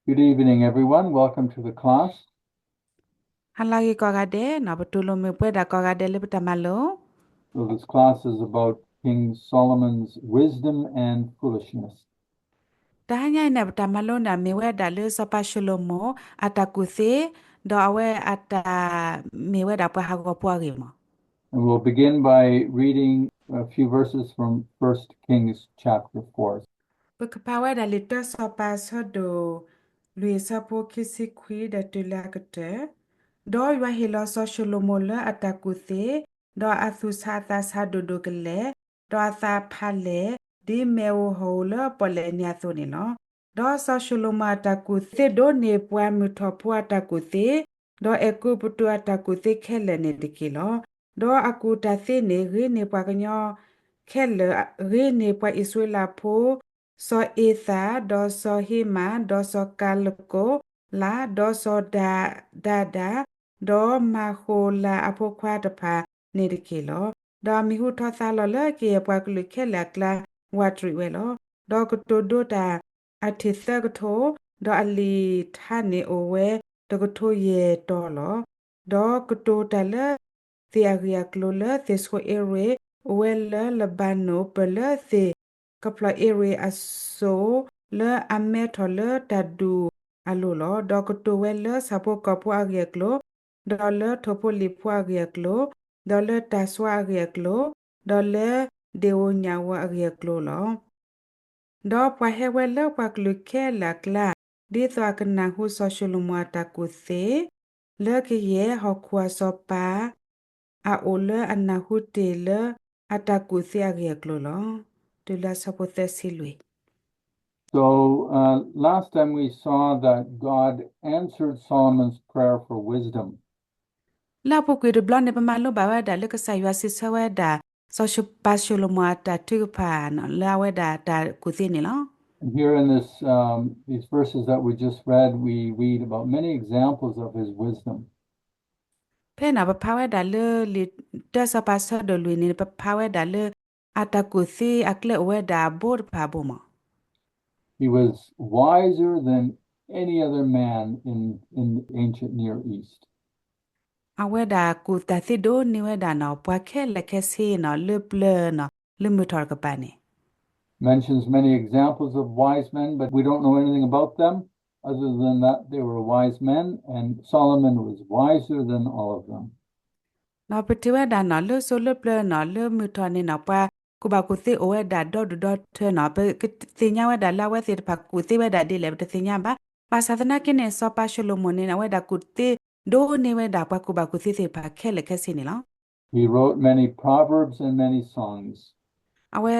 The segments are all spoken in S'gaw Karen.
Good evening, everyone. Welcome to the class. ဟါလၢအဂ့ၤကိးဂၤဒဲး, ပတူၢ်လိာ်မုာ်ပဝဲဒၣ်ကိးဂၤဒဲးလၢပတၢ်မၤလိ. So this class is about King Solomon's wisdom and foolishness. တဟါညါအံၤန့ၣ် ပတၢ်မၤလိန့ၣ် မ့ၢ်ဝဲဒၣ်လၢစီၤပၤၡလိၤမိၣ်အတၢ်ကူၣ်သ့, ဒီးအဝဲအတၢ်မ့ၢ်ဝဲဒၣ်ပှၤဟးဂီၤဖိအဂ့ၢ်မး. And we'll begin by reading a few verses from First Kings chapter four. ပကဖးဝဲဒၣ်လံာ်တၢစီၤပၤအဆၢဒိၣ်လွံၢ်အဆၢဖိခံဆံခွံဒီးတုၤလၢအကတၢၢ်. ဒီးယွၤဟ့ၣ်လီၤစီၤၡလိၤမိၣ်လၢအတၢ်ကူၣ်သ့, ဒီးအသူၣ်ဆးအသးဆးဒိၣ်ဒိၣ်ကလဲာ်, ဒီးအသးဖးလဲၢ်, ဒ်မ့ၣ်အူဟီၣ်အူလၢပီၣ်လဲၣ်န့ၣ်အသိးန့ၣ်လီၤ. ဒီးစီၤၡလိၤမိၣ်အတၢ်ကူၣ်သ့ဒိးန့ၢ်ပှၤမုၢ်ထီၣ်ဖိအတၢ်ကူၣ်သ့, ဒီးအဲၤကူပတူးအတၢ်ကူၣ်သ့ခဲလၢာ်န့ၣ်တက့ၢ်လီၤ. ဒီးအကူၣ်တၢ်သ့န့ၣ် ဂ့ၤန့ၢ်ပှၤကညီခဲလၢာ်, ဂ့ၤန့ၢ်ပှၤအံၣ်စရ့လးဖိ, စီၤအ့သၣ်, ဒီးစီၤဟ့မၣ်, ဒီးစီၤကၤလကိလး, ဒီးစီၤဒၤဒၤ, ဒီးမၤဃိၤလးအဖိခွါတဖၣ်န့ၣ်တက့ၢ်လီၤ. ဒီးအမံၤဟူထီၣ်သါလီၤလၢကယဲၢ်ပှၤကလုာ်ခဲလၢာ်အကျါ ဝးတရံးဝဲလီၤ. ဒီးကတိၤဒိတၢ်အထံၣ်သၢကထိ, ဒီးအလံာ်ထါန့ၣ်အိၣ်ဝဲတကထိယဲၢ်တီၤလီၤ. ဒီးကတိၤတၢ်လၢသ့ၣ်အဂ့ၢ်အကျိၤလၢသ့ၣ်ဆိအ့ရ့း, အိၣ်ဝဲလၢလဘၤနိၣ် ပၢၢ်လၢသ့ၣ်ကဖျီၣ်အ့ရ့းအစိၤလၢအမဲထီၣ်လၢတၢ်ဒူၣ်အလိၤလီၤ. ဒီးကတိၤဝဲလၢဆၣ်ဖိကီၢ်ဖိအဂ့ၢ်အကျိၤ, ဒီးလၢထိၣ်ဖိလံၣ်ဖိအဂ့ၢ်အကျိၤ, ဒီးလၢတၢ်စွါအဂ့ၢ်အကျိၤ, ဒီးလၢဒ့ၣ်ဧိၤညၣ်ဧိၤအဂ့ၢ်အကျိၤလီၤ. ဒီးပှၤဟဲဝဲလၢပှၤကလုာ်ခဲလၢာ်အကျါ, ဒ်သိးအကနၢ်ဟူစီၤၡလိၤမိၣ်အတၢ်ကူၣ်သ့, လၢကယဲၢ်ဟီၣ်ခိၣ်အစီၤပၤအအိၣ်လၢအနၢ်ဟူတ့ၢ်လၢအတၢ်ကူၣ်သ့အဂ့ၢ်အကျိၤလီၤ. တုၤလၢအဆၢဖိသၢဆံလွံၢ်. So, uh, last time we saw that God answered Solomon's prayer for wisdom. လၢအပူၤကွံာ်တဘျီန့ၣ် ပမၤလိဘၣ်ဝဲဒၣ်လၢကစၢ်ယွၤစံးဆၢဝဲဒၣ် စီၤပၤၡလိၤမိၣ်အတၢ်ထုကဖၣ်လၢအဝဲဒၣ်တၢ်ကူၣ်သ့န့ၣ်လီၤ. And here in this, um, these verses that we just read, we read about many examples of his wisdom. ဖဲန့ၣ် ပဖးဝဲဒၣ်လၢလံာ်တၢစီၤပၤဆၢဒိၣ်လွံၢ်န့ၣ် ပဖးဝဲဒၣ်လၢအတၢ်ကူၣ်သ့အကျဲအိၣ်ဝဲဒၣ်အဘိတဖၣ်အဘိမး. He was wiser than any other man in, in the ancient Near East. အဝဲဒၣ်ကူၣ်တၢ်သ့ဒိးန့ၢ်ဝဲဒၣ်နီၤ ပှၤခဲလၢာ်ခဲဆ့နီၤ လၢပျၢၤနီၤ လၢမုၢ်ထီၣ်တကပၤန့ၣ်. Mentions many examples of wise men, but we don't know anything about them other than that they were wise men, and Solomon was wiser than all of them. ဒီးပထံၣ်ဝဲဒၣ်နီၤ လၢစိလၢပျၢၤနီၤ လၢမုၢ်ထီၣ်န့ၣ်နီၤ ပှၤကူၣ်ဘၣ်ကူၣ်သ့အိၣ်ဝဲဒၣ်ဒီဒူၣ်ဒီထၢနီၤ ပကသ့ၣ်ညါဝဲဒၣ်လၢအဝဲသ့ၣ်တဖၣ်ကူၣ်သ့ဝဲဒၣ်ဒ်လဲၣ် ပတသ့ၣ်ညါဘၣ်. ဘၣ်ဆၣ်သနာ်က့န့ၣ် စီၤပၤၡလိၤမိၣ်န့ၣ် အဝဲဒၣ်ကူၣ်သ့ဒိးန့ၢ်ဝဲဒၣ်ပှၤကူၣ်ဘၣ်ကူၣ်သ့သ့ၣ်တဖၣ်ခဲလၢာ်ခဲဆ့န့ၣ်လီၤ. He wrote many proverbs and many songs. အဝဲ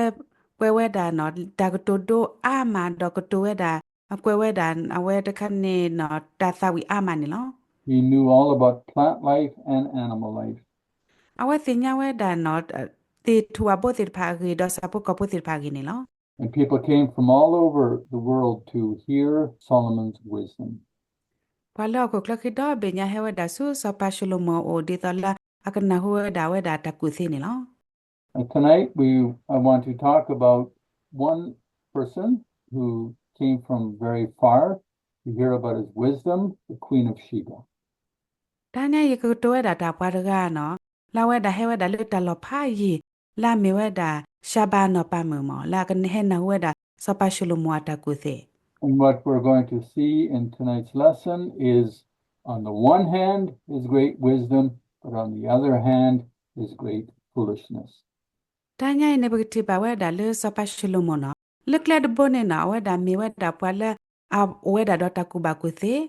ကွဲးဝဲဒၣ်နီၤ တၢ်ကတိၤဒိအါမး ဒီးကတိၤဝဲဒၣ် အကွဲးဝဲဒၣ် အဝဲတခါန့ၣ်နီၤ တၢ်သးဝံၣ်အါမးန့ၣ်လီၤ. He knew all about plant life and animal life. အဝဲသ့ၣ်ညါဝဲဒၣ်နီၤ သ့ၣ်ထူၣ်အဘိသ့ၣ်တဖၣ်အဂ့ၢ် ဒီးဆၣ်ဖိကီၢ်ဖိသ့ၣ်တဖၣ်အဂ့ၢ်န့ၣ်လီၤ. And people came from all over the world to hear Solomon's wisdom. ပှၤလၢဟီၣ်ခိၣ်ချၢဃံဒီဘ့ၣ်ညါဟဲဝဲဒၣ်ဆူစီၤပၤၡလိၤမိၣ်အအိၣ် ဒ်သိးလၢအကနၢ်ဟူဝဲဒၣ်အဝဲဒၣ်တၢ်ကူၣ်သ့န့ၣ်လီၤ. And tonight we, I want to talk about one person who came from very far to hear about his wisdom, the Queen of Sheba. တဟါညါအံၤ ယကကတိၤဝဲဒၣ်တၢ်ပှၤတဂၤနီၤ လၢအဝဲဒၣ်ဟဲဝဲဒၣ်လၢတၢ်လီၢ်ဖးယံာ် လၢအမ့ၢ်ဝဲဒၣ် ၡၤဘၤနီၢ်ပၤမုၣ်မး လၢအကဟဲနၢ်ဟူဝဲဒၣ် စီၤပၤၡလိၤမိၣ်အတၢ်ကူၣ်သ့. And what we're going to see in tonight's lesson is, on the one hand, his great wisdom, but on the other hand, his great foolishness. တဟါညါအံၤန့ၣ် ပကထံၣ်ဘၣ်ဝဲဒၣ်လၢစီၤပၤၡလိၤမိၣ်နီၤ လၢကျဲတဘိန့ၣ်နီၤ အဝဲဒၣ်မ့ၢ်ဝဲဒၣ်ပှၤလၢအအိၣ်ဝဲဒၣ်ဒီးတၢ်ကူၣ်ဘၣ်ကူၣ်သ့,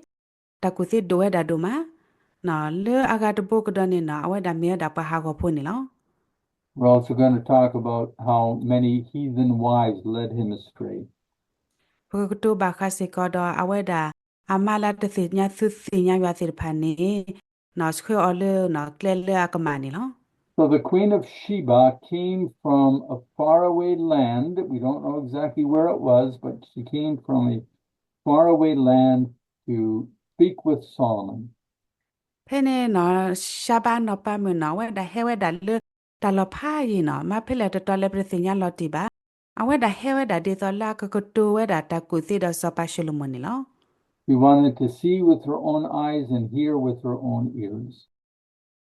တၢ်ကူၣ်သ့ဒိၣ်ဝဲဒၣ်ဒိၣ်မး, လၢအဂၤတဘိကဒီးန့ၣ်နီၤ အဝဲဒၣ်မ့ၢ်ဝဲဒၣ်ပှၤဟးဂီၤဖိန့ၣ်လီၤ. We're also going to talk about how many heathen wives led him astray. ပကကတိၤဘၣ်ဃးစ့ၢ်ကီးဒီး အဝဲဒၣ်အမါလၢတသ့ၣ်ညါသုသ့ၣ်ညါယွၤသ့ၣ်တဖၣ်န့ၣ် ဆှၢအီၤလၢကျဲလၢအကမၣ်န့ၣ်လီၤ. So the Queen of Sheba came from a faraway land. We don't know exactly where it was, but she came from a faraway land to speak with Solomon. ဖဲန့ၣ်နီၤ ၡၤဘၤနီၢ်ပၤမုၣ်နီၤ အဝဲဒၣ်ဟဲဝဲဒၣ်လၢတၢ်လီၢ်ဖးယံာ်နီၤ မ့ၢ်ဖဲလဲၣ်တတီၤလဲၣ် ပတသ့ၣ်ညါလီၤတံၢ်ဘၣ်. အဝဲဒၣ်ဟဲဝဲဒၣ်ဒ်သိးလၢအကကတိၤဝဲဒၣ်တၢ်ကူၣ်သ့ဒီးစီၤပၤၡလိၤမိၣ်န့ၣ်လီၤ. She wanted to see with her own eyes and hear with her own ears.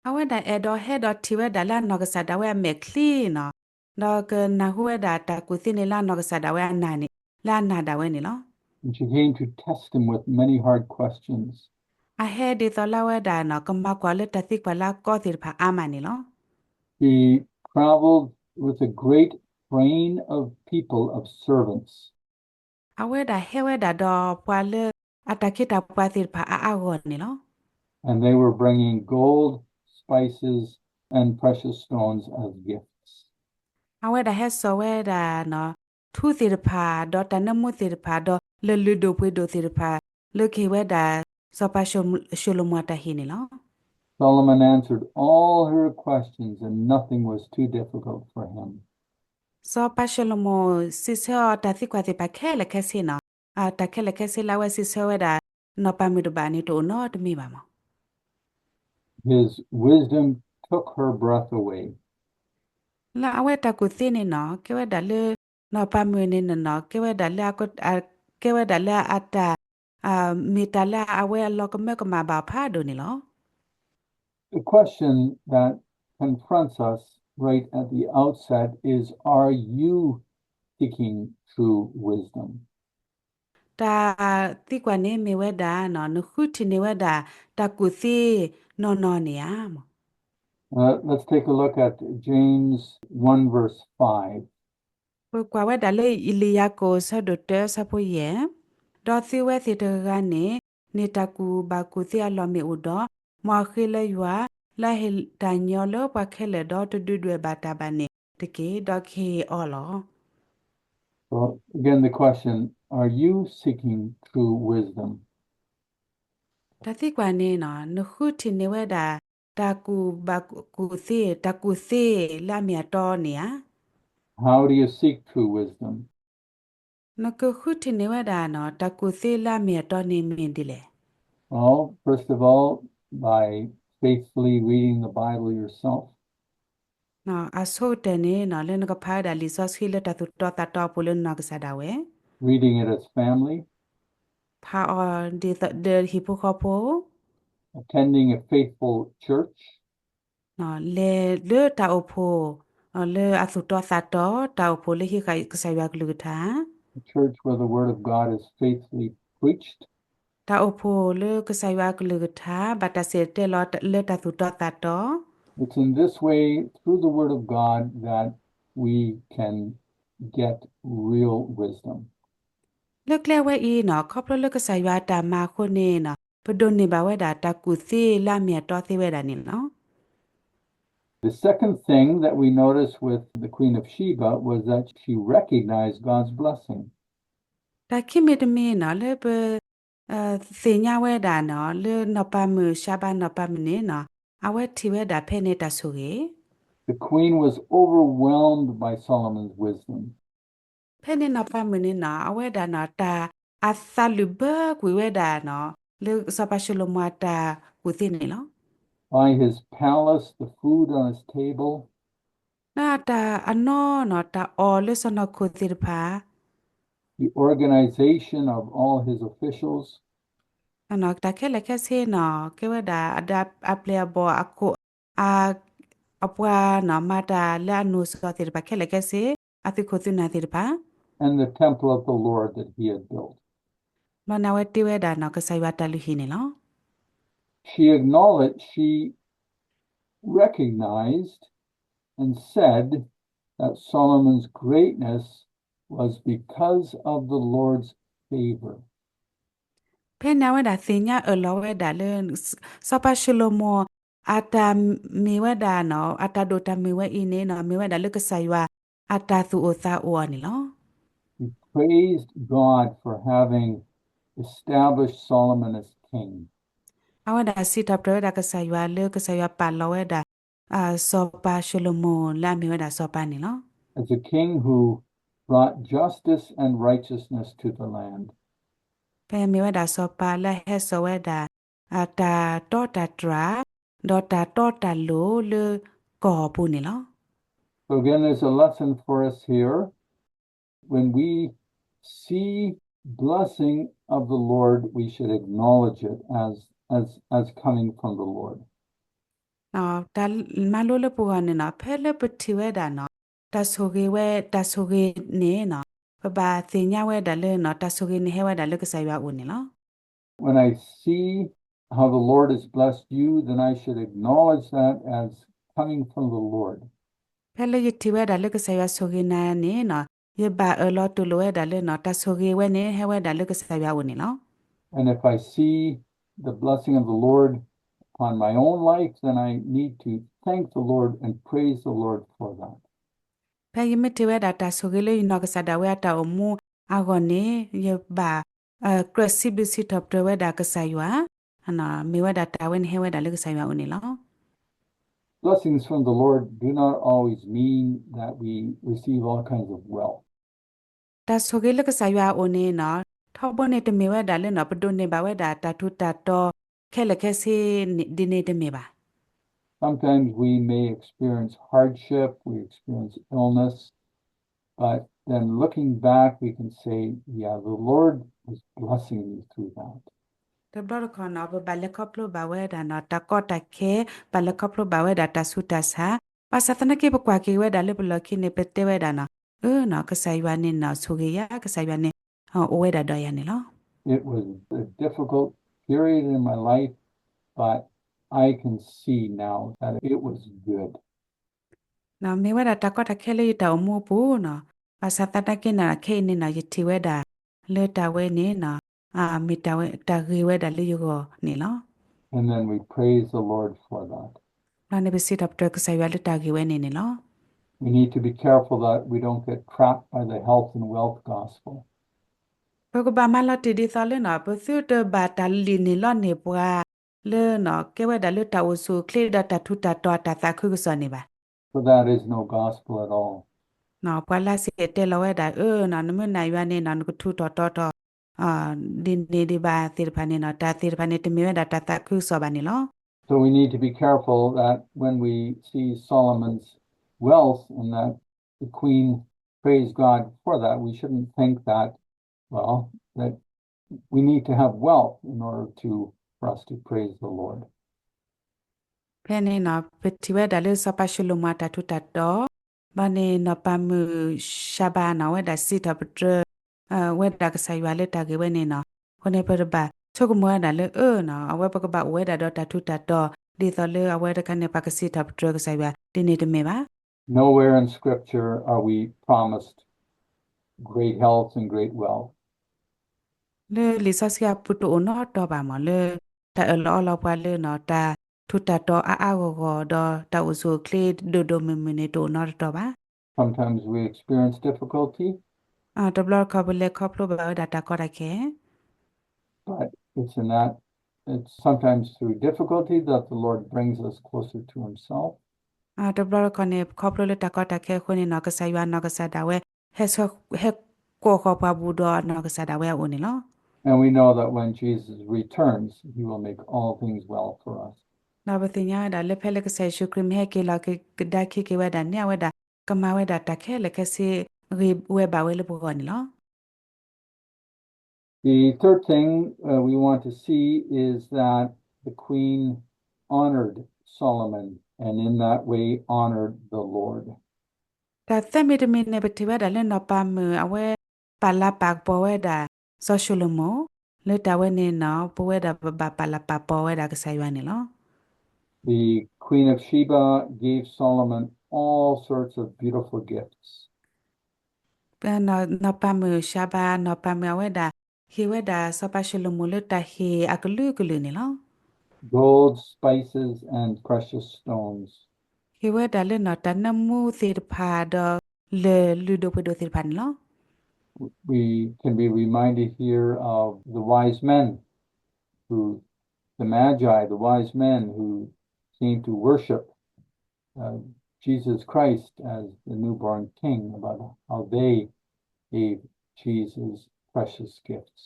အဝဲဒၣ်အဲၣ်ဒိးဟဲဒီးထံၣ်ဝဲဒၣ်လၢအနီၢ်ကစၢ်ဒၣ်ဝဲအမဲာ်ချံနီၤ, ဒီးကနၢ်ဟူဝဲဒၣ်တၢ်ကူၣ်သ့န့ၣ်လၢအနီၢ်ကစၢ်ဒၣ်ဝဲအနၢ်န့ၣ်, လၢအနၢ်ဒၣ်ဝဲန့ၣ်လီၤ. And she came to test him with many hard questions. အဟဲဒ်သိးလၢအဝဲဒၣ်နီၤ ကမၤကွၢ်လၢတၢ်သံကွၢ်လၢအကီသ့ၣ်တဖၣ်အါမးန့ၣ်လီၤ. She traveled with a great train of people, of servants. အဝဲဒၣ်ဟဲဝဲဒၣ်ဒီးပှၤလၢအတၢ်ခ့တၢ်ပှၤသ့ၣ်တဖၣ်အါအါဂီၢ်ဂီၢ်န့ၣ်လီၤ. And they were bringing gold, spices, and precious stones as gifts. အဝဲဒၣ်ဟဲစိာ်ဝဲဒၣ်နီၤ ထူသ့ၣ်တဖၣ် ဒီးတၢ်နၢမူသ့ၣ်တဖၣ် ဒီးလၢၢ်လုၢ်ဒိၣ်ပှ့ၤဒိၣ်သ့ၣ်တဖၣ် လၢကဟ့ၣ်ဝဲဒၣ် စီၤပၤၡလိၤမိၤအတၢ်ဟံၣ်န့ၣ်လီၤ. Solomon answered all her questions and nothing was too difficult for him. စီၤပၤၡလိၤမိၤစံးဆၢအီၤတၢ်သံကွၢ်သ့ၣ်တဖၣ်ခဲလၢာ်ခဲဆ့နီၤ, တၢ်ခဲလၢာ်ခဲဆ့လၢအဝဲစံးဆၢဝဲဒၣ် နီၢ်ပၤမုၣ်တဘၣ်န့ၣ် တအိၣ်နီတမံၤဘၣ်မး. His wisdom took her breath away. လၢအဝဲတၢ်ကူၣ်သ့န့ၣ်နီၤ ကဲဝဲဒၣ်လၢ နီၢ်ပၤမုၣ်န့ၣ်နီၤ ကဲဝဲဒၣ်လၢအတၢ် မ့ၢ်တၢ်လၢအဝဲအလီၤကမၢကမၣ်ဘၣ်ဖးဒိၣ်န့ၣ်လီၤ. The question that confronts us right at the outset is, are you seeking true wisdom? တၢ်သံကွၢ်န့ၣ်မ့ၢ်ဝဲဒၣ် နဃုထံၣ်န့ၢ်ဝဲဒၣ် တၢ်ကူၣ်သ့နီၢ်နီၢ်န့ၣ်ဧါ. Uh, let's take a look at James one verse five. ပကွၢ်ဝဲဒၣ်လၢလံာ်ယၤကိာ်အဆၢဒိၣ်တၢအဆၢဖိယဲၢ်, ဒီးသုဝဲသ့ၣ်တဂၤဂၤန့ၣ် န့ၢ်တၢ်ကူၣ်ဘၣ်ကူၣ်သ့အလီၢ်မ့ၢ်အိၣ်ဒီး, မ်အဃ့လၢယွၤ လၢအဟ့ၣ်တၢ်ညီလၢပှၤခဲလၢာ်ဒီးတဒုးဒွဲၣ်ဘၣ်တၢ်ဘၣ်န့ၣ်တက့ၢ်, ဒီးကဟ့ၣ်အီၤလီၤ. So again, the question, are you seeking true wisdom? တၢ်သံကွၢ်န့ၣ်နီၤ နဃုထံၣ်န့ၢ်ဝဲဒၣ် တၢ်ကူၣ်ဘၣ်ကူၣ်သ့, တၢ်ကူၣ်သ့လၢအမ့ၢ်အတီန့ၣ်ဧါ. How do you seek true wisdom? နကဃုထံၣ်န့ၢ်ဝဲဒၣ်နီၤ တၢ်ကူၣ်သ့လၢအမ့ၢ်အတီန့ၣ်မ့ၢ်ဒ်လဲၣ်. Well, first of all, by faithfully reading the Bible yourself. အဆိကတၢၢ်န့ၣ်နီၤ လၢနကဖးဝဲဒၣ်လံာ်စီဆှံလၢတၢ်သူၣ်တီသးတီအပူၤလၢနနီၢ်ကစၢ်ဒၣ်ဝဲ, Reading it as family. ဖးအီၤဒီးဟံၣ်ဖိဃီဖိ, Attending a faithful church. လဲၤလၢတၢ်အိၣ်ဖှိၣ် လၢအသူၣ်တီသးတီ, တၢ်အိၣ်ဖှိၣ်လၢဟံးဃာ်ကစၢ်ယွၤအကလုၢ်ကထါ, A church where the word of God is faithfully preached. တၢ်အိၣ်ဖှိၣ်လၢကစၢ်ယွၤအကလုၢ်ကထါ ဘၣ်တၢ်စံၣ်တဲၤတဲလီၤလၢတၢ်သူၣ်တီသးတီ. It's in this way, through the word of God, that we can get real wisdom. လၢကျဲဝဲအံၤနီၤ ခီဖျိလၢကစၢ်ယွၤအတၢ်မၤအဃိန့ၣ်နီၤ ပဒိးန့ၢ်ဘၣ်ဝဲဒၣ်တၢ်ကူၣ်သ့လၢအမ့ၢ်အတီသ့ဝဲဒၣ်န့ၣ်လီၤ. The second thing that we noticed with the Queen of Sheba was that she recognized God's blessing. တၢ်ခံမံၤတမံၤနီၤ လၢပသ့ၣ်ညါဝဲဒၣ်နီၤ လၢနီၢ်ပၤမုၣ် ၡၤဘၤနီၢ်ပၤမုၣ်န့ၣ်နီၤ အဝဲထံၣ်ဝဲဒၣ်ဖဲန့ၣ်တၢ်ဆိၣ်ဂ့ၤ The queen was overwhelmed by Solomon's wisdom. ဖဲန့ၣ်နီၢ်ပၤမုၣ်န့ၣ်နီၤ အဝဲဒၣ်နီၤ တၢ်အသးလုၣ်ဘၢကွံာ်ဝဲဒၣ်နီၤ လၢစီၤပၤၡလိၤမိၤအတၢ်ကူၣ်သ့န့ၣ်လီၤ. By his palace, the food on his table. လၢအတၢ်အနီၢ်နီၤ တၢ်အီၣ်လၢစီၢ်နီၤခိၣ်သ့ၣ်တဖၣ် The organization of all his officials. တၢ်ခဲလၢာ်ခဲဆ့နီၤ ကဲဝဲဒၣ်အပျဲၢ်အဘီၣ်အခိၣ် အပှၤနီၤ မၤတၢ်လၢအနိၣ်စီၤသ့ၣ်တဖၣ်ခဲလၢာ်ခဲဆ့ အသုးခိၣ်သုးနၢ်သ့ၣ်တဖၣ် And the temple of the Lord that he had built. ဘျီန့ၣ်အဝဲတ့ဝဲဒၣ်နီၤ ကစၢ်ယွၤတၢ်လုၢ်ဟံၣ်န့ၣ်လီၤ. She acknowledged, she recognized and said that Solomon's greatness was because of the Lord's favor. ဖဲန့ၣ်အဝဲဒၣ်သ့ၣ်ညါအၢၣ်လီၤဝဲဒၣ်လၢ စီၤပၤၡလိၤမိၤ အတၢ်မ့ၢ်ဝဲဒၣ်နီၤ အတၢ်ဒိၣ်တၢ်မုၢ်ဝဲအံၤန့ၣ်နီၤ မ့ၢ်ဝဲဒၣ်လၢကစၢ်ယွၤအတၢ်သူၣ်အိၣ်သးအိၣ်အီၤန့ၣ်လီၤ. He praised God for having established Solomon as king. အဝဲဒၣ်စံးထီၣ်ပတြၢၤဝဲဒၣ်ကစၢ်ယွၤလၢကစၢ်ယွၤပာ်လီၤဝဲဒၣ် စီၤပၤၡလိၤမိၤလၢအမ့ၢ်ဝဲဒၣ်စီၤပၤန့ၣ်လီၤ. As a king who brought justice and righteousness to the land. ဖဲမ့ၢ်ဝဲဒၣ်စီၤပၤလၢအဟဲစိာ်ဝဲဒၣ် တၢ်တီတၢ်တြၢ် ဒီးတၢ်တီတၢ်လိၤလၢကီၢ်ပူၤန့ၣ်လီၤ. So again, there's a lesson for us here. When we see blessing of the Lord, we should acknowledge it as, as, as coming from the Lord. တၢ်မၤလိလၢပဂီၢ်န့ၣ်နီၤ, ဖဲလၢပထံၣ်ဝဲဒၣ်နီၤ, တၢ်ဆိၣ်ဂ့ၤဝဲ, တၢ်ဆိၣ်ဂ့ၤန့ၣ်နီၤ, ပဘၣ်သ့ၣ်ညါဝဲဒၣ်လၢနီၤ, တၢ်ဆိၣ်ဂ့ၤန့ၣ်ဟဲဝဲဒၣ်လၢကစၢ်ယွၤအအိၣ်န့ၣ်လီၤ. When I see how the Lord has blessed you, then I should acknowledge that as coming from the Lord. ဖဲလၢယထံၣ်ဝဲဒၣ်လၢကစၢ်ယွၤဆိၣ်ဂ့ၤနၤန့ၣ်နီၤ, ယဘၣ်အၢၣ်လီၤတူၢ်လိာ်ဝဲဒၣ်လၢနီၤ, တၢ်ဆိၣ်ဂ့ၤဝဲန့ၣ် ဟဲဝဲဒၣ်လၢကစၢ်ယွၤအအိၣ်န့ၣ်လီၤ. And if I see the blessing of the Lord upon my own life, then I need to thank the Lord and praise the Lord for that. ဖဲယမ့ၢ်ထံၣ်ဝဲဒၣ်တၢ်ဆိၣ်ဂ့ၤလၢယနီၢ်ကစၢ်ဒၣ်ဝဲအတၢ်အိၣ်မူအဂီၢ်န့ၣ်, ယဘၣ်ကြၢးစံးဘျုးစံးထီၣ်ပတြၢၤဝဲဒၣ်ကစၢ်ယွၤ, မ့ၢ်ဝဲဒၣ်တၢ်ဝဲန့ၣ်ဟဲဝဲဒၣ်လၢကစၢ်ယွၤအအိၣ်န့ၣ်လီၤ. Blessings from the Lord do not always mean that we receive all kinds of wealth. တၢ်ဆိၣ်ဂ့ၤလၢကစၢ်ယွၤအအိၣ်န့ၣ်နီၤ, ထီဘိန့ၣ်တမ့ၢ်ဝဲဒၣ်လၢနီၤ, ပဒိးန့ၢ်ဘၣ်ဝဲဒၣ်တၢ်ထူးတၢ်တီၤခဲလၢာ်ခဲဆ့ဒ်န့ၣ်တမ့ၢ်ဘၣ်. Sometimes we may experience hardship, we experience illness, but then looking back, we can say, yeah, the Lord is blessing me through that. တဘျီတခီၣ်နီၤ, ပဘၣ်လဲၤခီဖျိဘၣ်ဝဲဒၣ်နီၤ, တၢ်ကီတၢ်ခဲ, ဘၣ်လဲၤခီဖျိဘၣ်ဝဲဒၣ်တၢ်ဆူးတၢ်ဆါ, ဘၣ်ဆၣ်သနာ်က့ ပကွၢ်က့ၤဝဲဒၣ်လၢပလီၢ်ခံန့ၣ် ပတဲဝဲဒၣ်နီၤ, အၢနီၤ, ကစၢ်ယွၤန့ၣ်နီၤ, ဆိၣ်ဂ့ၤယၤ, ကစၢ်ယွၤန့ၣ် အိၣ်ဝဲဒၣ်ဒီးယၤန့ၣ်လီၤ. It was a difficult period in my life, but I can see now that it was good. မ့ၢ်ဝဲဒၣ်တၢ်ကီတၢ်ခဲလၢယတၢ်အိၣ်မူအပူၤနီၤ, ဘၣ်ဆၣ်သနာ်က့နီၤ, ခဲအံၤန့ၣ်နီၤ, ယထံၣ်ဝဲဒၣ်လၢတၢ်ဝဲန့ၣ်နီၤ, မ့ၢ်တၢ်ဂ့ၤဝဲဒၣ်လၢယဂီၢ်န့ၣ်လီၤ. And then we praise the Lord for that. ဘျီန့ၣ်ပစံးထီၣ်ပတြၢၤကစၢ်ယွၤလၢတၢ်ဂ့ၤဝဲန့ၣ်န့ၣ်လီၤ. We need to be careful that we don't get trapped by the health and wealth gospel. ပကဘၣ်မၤလီၤတံၢ်ဒ်သိးလၢနီၤ, ပသုတဘၣ်တၢ်လံၣ်န့ၢ်လီန့ၢ်ပှၤလၢနီၤ, ကဲဝဲဒၣ်လၢတၢ်အိၣ်ဆူၣ်အိၣ်ချ့ဒီးတၢ်ထူးတၢ်တီၤအတၢ်သးခုကစီၣ်န့ၣ်ဘၣ်. For that is no gospel at all. ပှၤလၢစံၣ်တဲၤတဲလီၤဝဲဒၣ်, အၢနီၤ, နမ့ၢ်နာ်ယွၤန့ၣ်နီၤ, နကထူးထီၣ်တီထီၣ် ဒ်န့ၣ်ဒ်ဘၣ်သ့ၣ်တဖၣ်န့ၣ်နီၤ, တၢ်သ့ၣ်တဖၣ်န့ၣ်တမ့ၢ်ဝဲဒၣ်တၢ်သးခုကစီၣ်ဘၣ်န့ၣ်လီၤ. So we need to be careful that when we see Solomon's wealth and that the queen praised God for that, we shouldn't think that, well, that we need to have wealth in order to, for us to praise the Lord. ဖဲန့ၣ်နီၤ, ပထံၣ်ဝဲဒၣ်လၢစီၤပၤၡလိၤမိၤအတၢ်ထူးတၢ်တီၤ, ဘၣ်န့ၣ်နီၤ, ပၢ်မုၣ်ၡါဘၤနီၤ, အဝဲဒၣ်စံးထီၣ်ပတြၢၤ ဝဲဒၣ်ကစၢ်ယွၤလၢတၢ်ဂ့ၤဝဲန့ၣ်နီၤ, အဃိန့ၣ် ပတဘၣ်ဆိကမိၣ်ဝဲဒၣ်လၢအၢနီၤ, အဝဲပကဘၣ်အိၣ်ဝဲဒၣ်ဒီးတၢ်ထူးတၢ်တီၤ ဒ်သိးလၢအဝဲတခါန့ၣ် ပှၤကစံးထီၣ်ပတြၢၤကစၢ်ယွၤဒ်န့ၣ်တမ့ၢ်ဘၣ်. Nowhere in Scripture are we promised great health and great wealth. လၢလံာ်စီဆှံအပူၤတအိၣ်နီတတီၤဘၣ်မး လၢတၢ်အၢၣ်လီၤအီလီၤပှၤလၢနီၤ, တၢ်ထူးတၢ်တီၤအါအါဂီၢ်ဂီၢ် ဒီးတၢ်အိၣ်ဆူၣ်အိၣ်ချ့ဒိၣ်ဒိၣ်မုၢ်မုၢ်န့ၣ် တအိၣ်နီတတီၤဘၣ်. Sometimes we experience difficulty. တဘျီတခီၣ်ပလဲၤခီဖျိဘၣ်ဝဲဒၣ်တၢ်ကီတၢ်ခဲ But it's in that, it's sometimes through difficulty that the Lord brings us closer to himself. တဘျီတခီၣ်န့ၣ် ခီဖျိလၢတၢ်ကီတၢ်ခဲအဃိန့ၣ်နီၤ, ကစၢ်ယွၤနီၢ်ကစၢ်ဒၣ်ဝဲ ဟဲဆှၢ ဟဲကိးဃီၤပှၤဘူးဒီးနီၢ်ကစၢ်ဒၣ်ဝဲအအိၣ်န့ၣ်လီၤ. And we know that when Jesus returns, he will make all things well for us. ဒီးပသ့ၣ်ညါဝဲဒၣ်လၢဖဲလၢကစၢ်ယ့ၣ်ၡူးခရံာ်မ့ၢ်ဟဲက့ၤလီၤကဒါက့ၤက့ၤဝဲဒၣ်န့ၣ် အဝဲဒၣ်ကမၤဝဲဒၣ်တၢ်ခဲလၢာ်ခဲဆ့ ဂ့ၤဝဲဘၣ်ဝဲလၢပဂီၢ်န့ၣ်လီၤ. The third thing, uh, we want to see is that the queen honored Solomon and in that way honored the Lord. တၢ်သၢမံၤတမံၤန့ၣ် ပထံၣ်ဝဲဒၣ်လၢနီၢ်ပၤမုၣ် အဝဲပာ်လၤပာ်ကပီၤဝဲဒၣ် စီၤၡလိၤမိၣ် လၢတၢ်ဝဲန့ၣ်နီၤ ပဝဲဒၣ်ပဘၣ်ပာ်လၤပာ်ကပီၤဝဲဒၣ်ကစၢ်ယွၤန့ၣ်လီၤ. The Queen of Sheba gave Solomon all sorts of beautiful gifts. နီၢ်ပၤမုၣ်ၡၤဘၤ နီၢ်ပၤမုၣ်အဝဲဒၣ် ဟ့ၣ်ဝဲဒၣ်စီၤပၤၡလိၤမိၣ်လၢတၢ်ဟ့ၣ်အကလုာ်ကလုာ်န့ၣ်လီၤ. Gold, spices, and precious stones. ဟ့ၣ်ဝဲဒၣ်လၢနီၢ်တၢ်နၢမူသ့ၣ်တဖၣ်ဒီး လၢၢ်လုၢ်ဒိၣ်ပှ့ၤဒိၣ်သ့ၣ်တဖၣ်န့ၣ်လီၤ. We can be reminded here of the wise men who, the Magi, the wise men who came to worship uh, Jesus Christ as the newborn king, about how they gave Jesus precious gifts.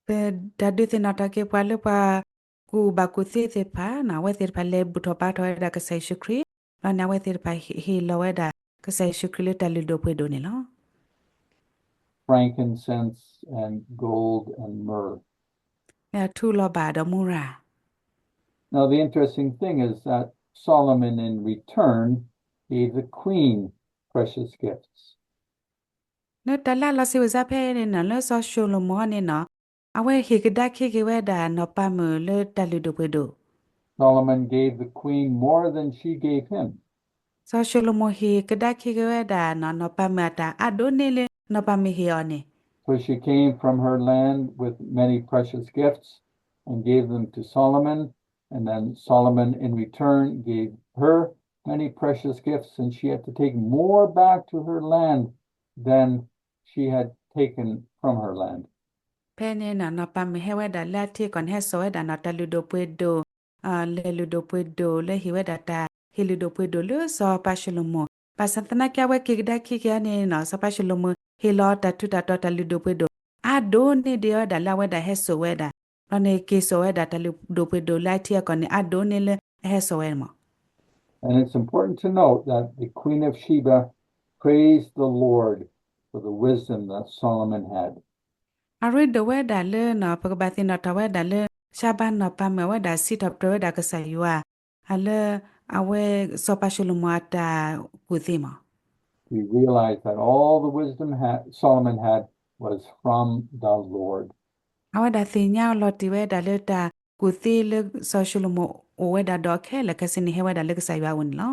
ပတၢ်ဒုးသ့ၣ်နီၣ်ထီၣ်က့ၤပှၤလၢပှၤကူၣ်ဘၣ်ကူၣ်သ့သ့ၣ်တဖၣ်နီၤ အဝဲသ့ၣ်တဖၣ်လဲၤဘူၣ်ထီၣ်ဘါထီၣ်ဝဲဒၣ်ကစၢ်ယ့ၣ်ၡူးခရံာ် ဒီးန့ၣ်အဝဲသ့ၣ်တဖၣ်ဟ့ၣ်လီၤဝဲဒၣ်ကစၢ်ယ့ၣ်ၡူးခရံာ်လၢတၢ်လုၢ်ဒိၣ်ပှ့ၤဒိၣ်န့ၣ်လီၤ. frankincense and gold and myrrh. လၢအထူလီၤဘၣ်ဒီးမူရၤ. Now, the interesting thing is that Solomon, in return, gave the queen precious gifts. လၢတၢ်လၢလီၤစံးဝဲစါဖဲန့ၣ်နီၤ လၢစီၤၡလိၤမိၤန့ၣ်နီၤ အဝဲဟ့ၣ်ကဒါခံက့ၤဝဲဒၣ်နီၢ်ပၤမုၣ်လၢတၢ်လုၢ်ဒိၣ်ပှ့ၤဒိၣ် Solomon gave the queen more than she gave him. စီၤၡလိၤမိၤဟ့ၣ်ကဒါခံက့ၤဝဲဒၣ်နီၢ်ပၤမုၣ်အတၢ် အါဒိၣ်န့ၢ်လၢနီၢ်ပၤမုၣ်ဟ့ၣ်အီၤန့ၣ်. So she came from her land with many precious gifts and gave them to Solomon, and then Solomon in return gave her many precious gifts, and she had to take more back to her land than she had taken from her land. ဖဲန့ၣ်နီၢ်ပၤမုၣ်ဟဲဝဲဒၣ်လၢအထံအကီၢ်န့ၣ် ဟဲစိာ်ဝဲဒၣ်နီၢ်တၢ်လုၢ်ဒိၣ်ပှ့ၤဒိၣ်, လဲၤလုၢ်ဒိၣ်ပှ့ၤဒိၣ်လၢဟ့ၣ်ဝဲဒၣ်တၢ်ဟ့ၣ်လုၢ်ဒိၣ်ပှ့ၤဒိၣ်လၢစီၤပၤၡလိၤမိၤ, ဘၣ်ဆၣ်သနာ်က့အဝဲက့ၤကဒါခံက့ၤအီၤန့ၣ်နီၢ် စီၤပၤၡလိၤမိၤဟ့ၣ်လီၤတၢ်ထူးတၢ်တီၤတၢ်လုၢ်ဒိၣ်ပှ့ၤဒိၣ် အါဒိၣ်န့ၢ်ဒံးဝဲဒၣ်လၢအဝဲဒၣ်ဟဲစိာ်ဝဲဒၣ်, ဒီးန့ၣ်က့ၤစိာ်ဝဲဒၣ်တၢ်လုၢ်ဒိၣ်ပှ့ၤဒိၣ်လၢအထံအကီၢ်န့ၣ် အါဒိၣ်န့ၢ်လၢအဟဲစိာ်ဝဲန့ၣ်မး. And it's important to note that the Queen of Sheba praised the Lord for the wisdom that Solomon had. အရ့ဒိၣ်ဝဲဒၣ်လၢနီၢ် ပကဘၣ်သ့ၣ်နီၣ်ထီၣ်ဝဲဒၣ်လၢ ၡါဘၤနီၢ်ပၤမုၣ်အဝဲဒၣ်စံးထီၣ်ပတြၢၤဝဲဒၣ်ကစၢ်ယွၤ လၢအဝဲစီၤပၤၡလိၤမိၤအတၢ်ကူၣ်သ့မး. We realize that all the wisdom had, Solomon had was from the Lord. အဝဲဒၣ်သ့ၣ်ညါလီၤတံၢ်ဝဲဒၣ်လၢတၢ်ကူၣ်သ့လၢစီၤၡလိၤမိၤအိၣ်ဝဲဒၣ်ဒီးခဲလၢာ်ခဲဆ့န့ၣ် ဟဲဝဲဒၣ်လၢကစၢ်ယွၤအအိၣ်န့ၣ်လီၤ.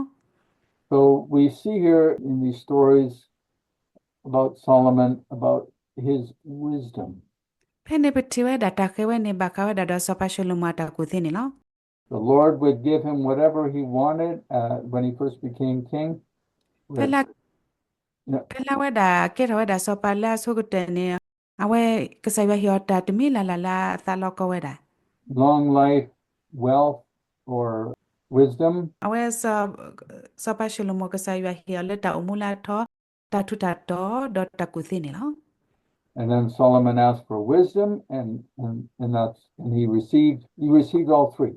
So we see here in these stories about Solomon, about his wisdom. ဖဲန့ၣ်ပထံၣ်ဝဲဒၣ်တၢ်ဃဲၤဝဲန့ၣ် ဘၣ်ဃးဝဲဒၣ်ဒီးစီၤပၤၡလိၤမိၤအတၢ်ကူၣ်သ့န့ၣ်လီၤ. The Lord would give him whatever he wanted, uh, when he first became king. ဖဲလၢ ဖဲလၢအဝဲဒၣ်ကဲထီၣ်ဝဲဒၣ်စီၤပၤလၢအဆိကတၢၢ်န့ၣ် အဝဲကစၢ်ယွၤဟ့ၣ်အီၤတၢ်တမံၤလၢ်လၢ်လၢအသးလီကီဝဲဒၣ် long life, wealth, or wisdom. အဝဲ စီၤပၤၡလိၤမိၤကစၢ်ယွၤဟ့ၣ်အီၤလၢတၢ်အိၣ်မူလၢအထီ, တၢ်ထူးတၢ်တီၤဒီးတၢ်ကူၣ်သ့န့ၣ်လီၤ. And then Solomon asked for wisdom, and, and, and that's, and he received, he received all three.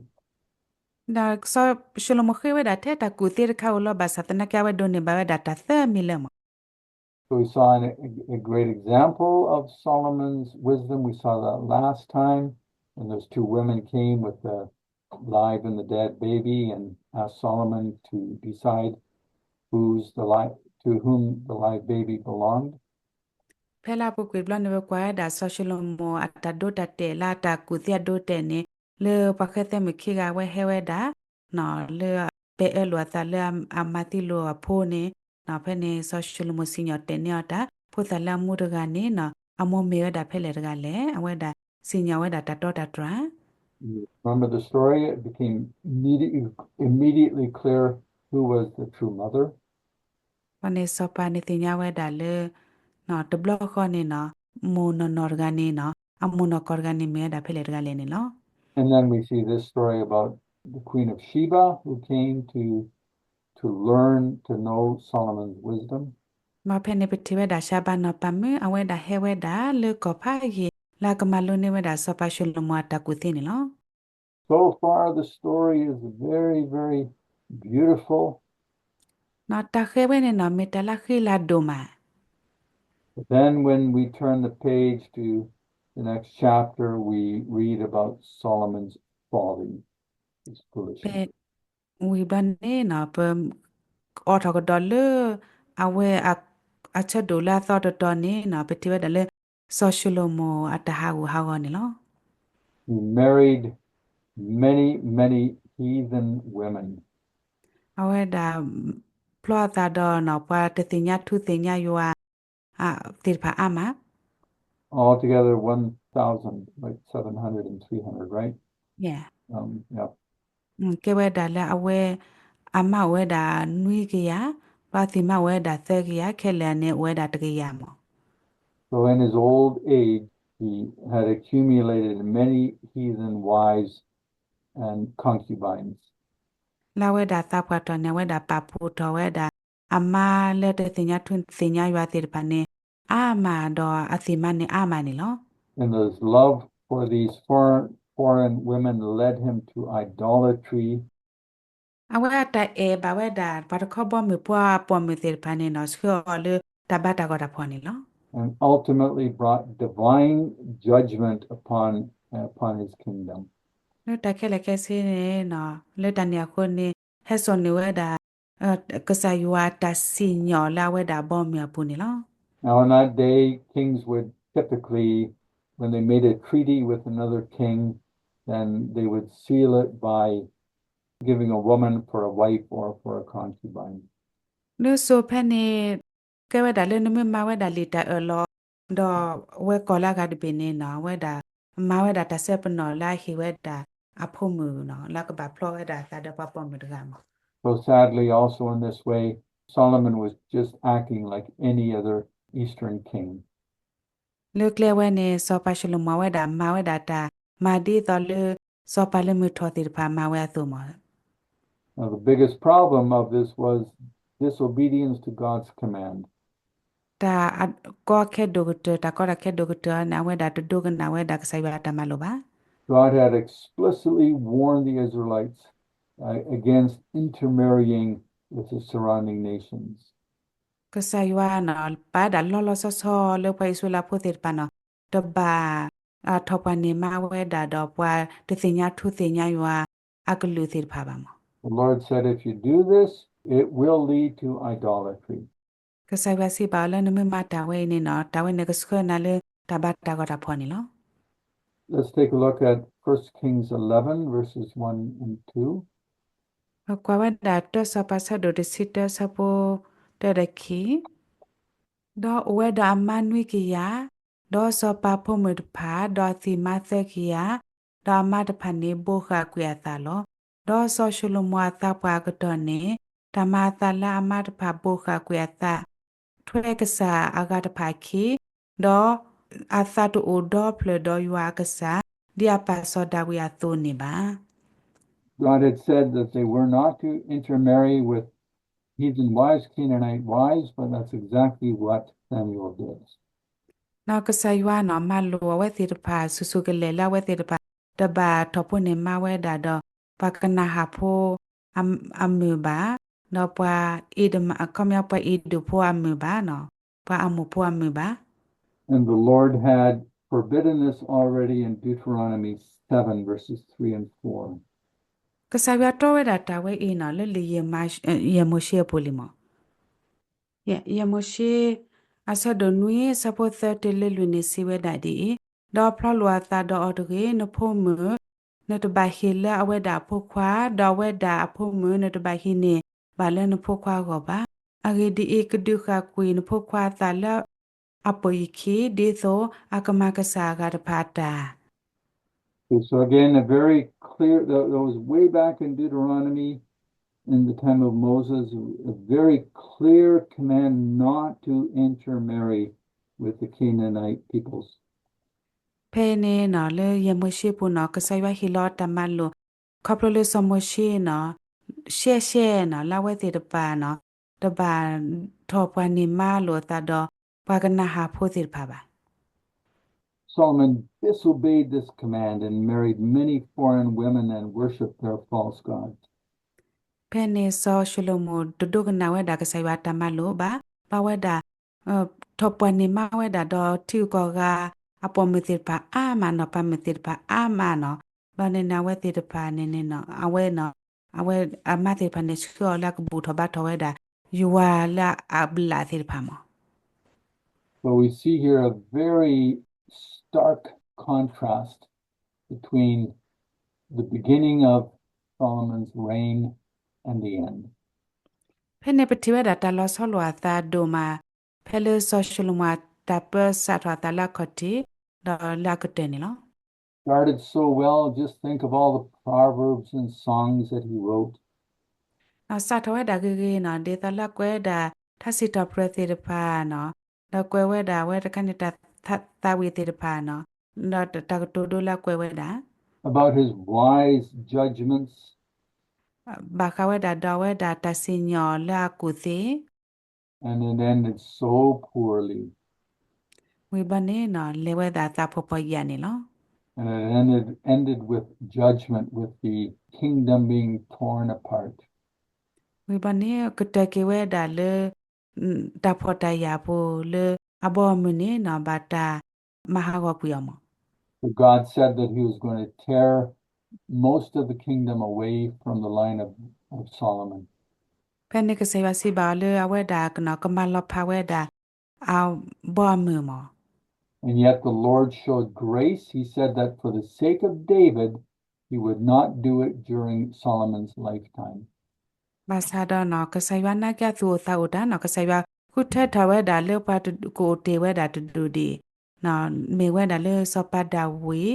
ဒီးစီၤၡလိၤမိၤဃ့ဝဲဒၣ်ထဲတၢ်ကူၣ်သ့တခါဧိၤလီၤ ဘၣ်ဆၣ်သနာ်က့အဝဲဒိးန့ၢ်ဘၣ်ဝဲဒၣ်တၢ်သၢမံၤလၢမး. So we saw an, a, a great example of Solomon's wisdom. We saw that last time, and those two women came with the live and the dead baby and asked Solomon to decide who's the live, to whom the live baby belonged. ဖဲလၢအပူၤကွံာ်တဘျီန့ၣ် ပကွၢ်ဝဲဒၣ်စီၤၡလိၤမိၤအတၢ်ဒိတၢ်တဲာ်လၢအတၢ်ကူၣ်သ့အဒိတဲာ်န့ၣ် လၢပှၤဃဲသဲမုၣ်ခံဂၤအဝဲဟဲဝဲဒၣ် လၢပဲအၢလိာ်အသးလၢအမၤသံလိာ်အဖိန့ၣ်, ဖဲန့ၣ်စီၤၡလိၤမိၤစံၣ်ညီၣ်တဲာ်န့ၢ်အီၤတၢ် ဖိသၣ်လၢအမူတဂၤန့ၣ် အမိၢ်မ့ၢ်ဝဲဒၣ်ဖဲလဲၣ်တဂၤလဲၣ်, အဝဲဒၣ်စံၣ်ညီၣ်ဝဲဒၣ်တၢ်တီတၢ်တြၢ် Remember the story? It became immediately, immediately clear who was the true mother. ဘၣ်န့ၣ်စီၤပၤန့ၣ်သ့ၣ်ညါဝဲဒၣ်လၢ တဘျီဃီန့ၣ်နီၤ မိၢ်နီၢ်နီၢ်တဂၤန့ၣ်နီၤ အမိၢ်နီၢ်ကီၢ်တဂၤန့ၣ်မ့ၢ်ဝဲဒၣ်ဖဲလဲၣ်တဂၤလဲၣ်န့ၣ်လီၤ. And then we see this story about the Queen of Sheba who came to, to learn to know Solomon's wisdom. ဒီးဖဲန့ၣ်ပထံၣ်ဝဲဒၣ်ၡါဘၤနီၢ်ပၤမုၣ် အဝဲဒၣ်ဟဲဝဲဒၣ်လၢကီၢ်ဖးယံာ် လၢအကမၤလိန့ၢ်ဝဲဒၣ်စီၤပၤၡလိၤမိၤအတၢ်ကူၣ်သ့န့ၣ်လီၤ. So far the story is very, very beautiful. တၢ်ဃဲၤဝဲန့ၣ်နီၤ မ့ၢ်တၢ်လၢအဃံလၤဒိၣ်မး. But then when we turn the page to the next chapter, we read about Solomon's folly, his foolishness. ဝံၤဘျီန့ၣ်နီၤ ပအိးထီၣ်ကဒီးလၢ အဝဲအဆၢဒိၣ်လၢအသီတတီၤန့ၣ်နီၤ ပထံၣ်ဝဲဒၣ်လၢ စီၤၡလိၤမိၤအတၢ်ဟးဂူာ်ဟးဂီၤန့ၣ်လီၤ. He married many, many heathen women. အဝဲဒၣ် ဖျီအသးဒီးနီၤ ပှၤတသ့ၣ်ညါထူသ့ၣ်ညါယွၤ သ့ၣ်တဖၣ်အါမး Altogether one thousand, like seven hundred and three hundred, right? ကဲဝဲဒၣ်လၢအဝဲ အမါအိၣ်ဝဲဒၣ်နွံကယၤ, ဒီးအသ့ၣ်မါအိၣ်ဝဲဒၣ်သၢကယၤ, ခဲလၢာ်န့ၣ်အိၣ်ဝဲဒၣ်တကယၤမး. So in his old age, he had accumulated many heathen wives and concubines. လၢအဝဲဒၣ်သးပှၢ်ထီၣ်န့ၣ် အဝဲဒၣ်ပာ်ဖှိၣ်ထီၣ်ဝဲဒၣ် အမါလၢတသ့ၣ်ညါထူသ့ၣ်ညါယွၤသ့ၣ်တဖၣ်န့ၣ် အါမးဒီးအသ့ၣ်မါန့ၣ်အါမးန့ၣ်လီၤ. And his love for these foreign, foreign women led him to idolatry. အဝဲအတၢ်အဲၣ်ဘၣ်ဝဲဒၣ် ပှၤတခီဘီမုၢ်ပှၢ်ပိာ်မုၣ်သ့ၣ်တဖၣ်န့ၣ်နီၤ ဆှၢအီၤလၢတၢ်ဘါတၢ်ဂီၤတၢ်ဖီၣ်န့ၣ်လီၤ. and ultimately brought divine judgment upon, upon his kingdom. လၢတၢ်ခဲလၢာ်ခဲဆ့န့ၣ်, လၢတၢ်န့ၣ်အဃိန့ၣ် ဟဲစိာ်န့ၢ်ဝဲဒၣ် ကစၢ်ယွၤအတၢ်စံၣ်ညီၣ်လၢအဝဲဒၣ်အဘီအမုၢ်အပူၤန့ၣ်လီၤ. Now, in that day, kings would typically, when they made a treaty with another king, then they would seal it by giving a woman for a wife or for a concubine. လၢစိၤဖဲန့ၣ် ကဲဝဲဒၣ်လၢနမ့ၢ်မၤဝဲဒၣ်လံာ်တၢ်အၢၣ်လီၤ, ဒီးဝဲကီၢ်လၢအဂၤတဘ့ၣ်န့ၣ်နီၤ, ဝဲဒၣ် မၤဝဲဒၣ်တၢ်စဲပနီၣ်လၢအဟ့ၣ်ဝဲဒၣ်အဖိမုၣ်နီၤ, လၢကဘၣ်ဖျီဝဲဒၣ်အသးဒီးပှၤပိာ်မုၣ်တဂၤမး. So sadly, also in this way, Solomon was just acting like any other Eastern king. လၢကျဲဝဲန့ၣ် စီၤပၤၡလိၤမိၤဝဲဒၣ် မၤဝဲဒၣ်တၢ် မၤဒ်သိးလၢ စီၤပၤလၢမုၢ်ထီၣ်သ့ၣ်တဖၣ်မၤဝဲအသိးမး. Now, the biggest problem of this was disobedience to God's command. တၢ်ကီခဲဒိၣ်ကတၢၢ်, တၢ်ကီတၢ်ခဲဒိၣ်ကတၢၢ်န့ၣ် အဝဲဒၣ်တဒိကနၣ်ဝဲဒၣ်ကစၢ်ယွၤအတၢ်မၤလိာ်ဘၣ်. God had explicitly warned the Israelites, uh, against intermarrying with the surrounding nations. ကစၢ်ယွၤနီၤ ပာ်ဒၣ်လီၤလီၤဆီဆီလၢပှၤအံၣ်စရ့လးဖိသ့ၣ်တဖၣ်နီၤ, တဘၣ် ထီၣ်ပှၢ်န့ၢ်မါဝဲဒၣ်ဒီးပှၤတသ့ၣ်ညါထူသ့ၣ်ညါယွၤအကလုာ်သ့ၣ်တဖၣ်ဘၣ်မး. The Lord said, if you do this, it will lead to idolatry. ကစၢ်ယွၤစံးဘၣ်အီၤလၢနမ့ၢ်မၤတၢ်ဝဲအံၤန့ၣ်နီၤ, တၢ်ဝဲန့ၣ်ကဆှၢနၤလၢတၢ်ဘၣ်တၢ်ဂီၤတၢ်ဖီၣ်န့ၣ်လီၤ. Let's take a look at First Kings eleven, verses one and two. ပကွၢ်ဝဲဒၣ်တၢစီၤပၤဆၢဒိၣ်တဆံတၢဆၢဖိတၢဒီးခံ, ဒီးအိၣ်ဝဲဒီးအမါနွံကယၤ, ဒီးစီၤပၤဖိမုၣ်တဖၣ်, ဒီးအသ့ၣ်မါသၢကယၤ, ဒီးအမါတဖၣ်န့ၣ်ဘိးဃာ်ကွံာ်အသးလီၤ. ဒီးစီၤၡလိၤမိၤအသးပှၢ်အကတီၢ်န့ၣ်, တၢ်မၤအသးလၢအမါတဖၣ်ဘိးဃာ်ကွံာ်အသး ထွဲကစၢ်အဂၤတဖၣ်အခံ, ဒီးအသးတအိၣ်ဒီဖျၢၣ်ဒီးယွၤအကစၢ်, ဒ်အပၢ်စီၤဒၤဝံးအသိးန့ၣ်ဘၣ်. God had said that they were not to intermarry with heathen wives, Canaanite wives, but that's exactly what Samuel did. နီၤကစၢ်ယွၤနီၤ မၤလိာ်အဝဲသ့ၣ်တဖၣ် ဆူၣ်ဆူၣ်ကလဲာ်လၢအဝဲသ့ၣ်တဖၣ် တဘၣ်ထီၣ်ဖိန့ၢ်မါဝဲဒၣ်ဒီး ပှၤကနၤဧၣ်ဖိအမုၣ်ဘၣ်, ဒီးပှၤ အခီပညီ ပှၤအ့ဒိၣ်ဖိအမုၣ်ဘၣ်နီၤ, ပှၤအမိၢ်ဖိအမုၣ်ဘၣ်. And the Lord had forbidden this already in Deuteronomy seven, verses three and four. ကစၢ်ယွၤတြီဝဲဒၣ်တၢ်ဝဲအံၤနီၤ လၢလံာ်ယဲၢ်မိၤၡ့အပူၤလံမး. ယဲၢ်မိၤၡ့ အဆၢဒိၣ်နွံ အဆၢဖိသၢတုၤလၢလွံၢ်န့ၣ် စံးဝဲဒၣ်ဒ်အံၤ, ဒီးဖျီလိာ်အသးဒီးအီၤတဂ့ၤ, နဖိမုၣ် နတဘၣ်ဟ့ၣ်လၢအဝဲဒၣ်အဖိခွါ, ဒီးအဝဲဒၣ်အဖိမုၣ် နတဘၣ်ဟံးန့ၢ်ဘၣ်လၢနဖိခွါအဂီၢ်ဘၣ်. အဂ့ၢ်ဒ်အံၤ, ကဒုးဃာ်ကွံာ်နဖိခွါအသးလၢအပိာ်ယခံ, ဒ်သိးအကမၤကစၢ်အဂၤတဖၣ်အတၢ် Okay, so again, a very clear, that, that was way back in Deuteronomy, in the time of Moses, a very clear command not to intermarry with the Canaanite peoples. ဖဲန့ၣ်နီၤ လၢယဲၢ်မိၤၡ့ပူၤနီၤ ကစၢ်ယွၤဟ့ၣ်လီၤတၢ်မၤလိာ် ခီဖျိလၢစီၤမိၤၡ့နီၤ ရှဲရှဲနီၤ လၢအဝဲသ့ၣ်တဖၣ်နီၤ တဘၣ်ထီၣ်ပှၢ်န့ၢ်မါလိာ်အသးဒီး ပှၤကနၤဧၣ်ဖိသ့ၣ်တဖၣ်ဘၣ်. Solomon disobeyed this command and married many foreign women and worshipped their false gods. ဖဲန့ၣ်စီၤၡလိၤမိၤ တဒိကနၣ်ဝဲဒၣ်ကစၢ်ယွၤတၢ်မၤလိာ်ဘၣ်, ဘၣ်ဝဲဒၣ် ထီၣ်ပှၢ်န့ၢ်မါဝဲဒၣ်ဒီးထံဂုၤကီၢ်ဂၤ အပိာ်မုၣ်သ့ၣ်တဖၣ်အါမးနီၤ, ပှၤမုၣ်သ့ၣ်တဖၣ်အါမးနီၤ, ဘၣ်န့ၣ်န့ၣ် အဝဲသ့ၣ်တဖၣ်န့ၣ်န့ၣ်နီၤ အဝဲ အဝဲအမါသ့ၣ်တဖၣ်န့ၣ် ဆှၢအီၤလၢအကဘူၣ်ထီၣ်ဘါထီၣ်ဝဲဒၣ် ယွၤလၢအဘျးသ့ၣ်တဖၣ်မး. So we see here a very stark contrast between the beginning of Solomon's reign and the end. ဖဲန့ၣ်ပထံၣ်ဝဲဒၣ်တၢ်လီၤဆီလိာ်အသးဒိၣ်မး ဖဲလၢစီၤၡလိၤမိၤအတၢ်ပၢစးထီၣ်အသးလၢအခီၣ်ထံး ဒီးလၢအကတၢၢ်န့ၣ်လီၤ. Started so well, just think of all the proverbs and songs that he wrote. စးထီၣ်ဝဲဒၣ်ဂ့ၤဂ့ၤနီၤ ဒ်သိးလၢကွဲးဝဲဒၣ် ထါစံးထီၣ်ပတြၢၤသ့ၣ်တဖၣ်နီၤ, ဒီးကွဲးဝဲဒၣ်အဝဲတခါန့ၣ် တၢ်သးဝံၣ်သ့ၣ်တဖၣ်နီၤ, ဒီးတၢ်ကတိၤဒိလၢအကွဲးဝဲဒၣ် about his wise judgments, ဘၣ်ဃးဝဲဒၣ်ဒီးအဝဲဒၣ်တၢ်စံၣ်ညီၣ်လၢအကူၣ်သ့ And it ended so poorly. ဝံၤဘျီန့ၣ်နီၤ လဲၤဝဲဒၣ်သးဖှီၣ်ဖှီၣ်ယာ်န့ၣ်လီၤ. And it ended, ended with judgment, with the kingdom being torn apart. ဝံၤဘျီန့ၣ် ကတၢၢ်က့ၤဝဲဒၣ်လၢ တၢ်ဖှီၣ်တၢ်ယာ်အပူၤလၢ အဘီအမုၢ်န့ၣ်နီၤ ဘၣ်တၢ်မၤဟးဂီၤကွံာ်အီၤမး. So God said that he was going to tear most of the kingdom away from the line of, of Solomon. ဖဲန့ၣ်ကစၢ်ယွၤစံးဘၣ်အီၤလၢအဝဲဒၣ်ကနီၤ ကမၤလီၤဖးဝဲဒၣ် အဘီအမုၢ်မး. And yet the Lord showed grace. He said that for the sake of David, he would not do it during Solomon's lifetime. ဘၣ်ဆၣ်ဒီးနီၤ ကစၢ်ယွၤနာ်က့အသူၣ်အိၣ်သးအိၣ်တၢ်နီၤ ကစၢ်ယွၤဃုထၢထီၣ်ဝဲဒၣ်လၢပှၤကအိၣ်တ့ၢ်ဝဲဒၣ်တဒူၣ်ဒံး မ့ၢ်ဝဲဒၣ်လၢစီၤပၤဒၤဝံး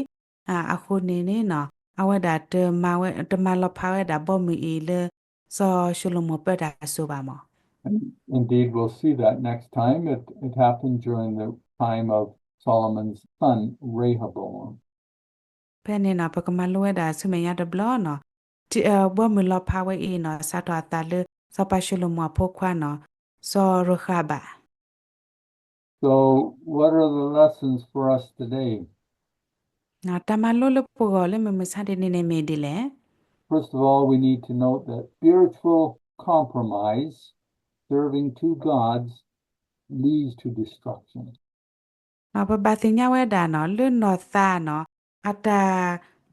အဃိန့ၣ်န့ၣ်နီၤ အဝဲဒၣ်တမၤလီၤဖးဝဲဒၣ်ဘီမုၢ်အံၤလၢ စီၤၡလိၤမိၣ်ပၢတၢ်အစိၤဘၣ်မး. And indeed, we'll see that next time. It, it happened during the time of Solomon's son, Rehoboam. ဖဲန့ၣ်နီၤ ပကမၤလိဝဲဒၣ်ဆူမဲာ်ညါတဘျီနီၤ ဘီမုၢ်လီၤဖးဝဲအံၤနီၤ စးထီၣ်အသးလၢ စီၤပၤၡလိၤမိၣ်အဖိခွါနီၤ စီၤရဃၤဘၣ်. So what are the lessons for us today? တၢ်မၤလိလၢပဂီၢ်လၢမုၢ်မဆါတနံၤန့ၣ်မ့ၢ်ဒ်လဲၣ်. First of all, we need to note that spiritual compromise, serving two gods, leads to destruction. ပဘၣ်သ့ၣ်ညါဝဲဒၣ်နီၤ လၢနီၢ်သးနီၤ အတၢ်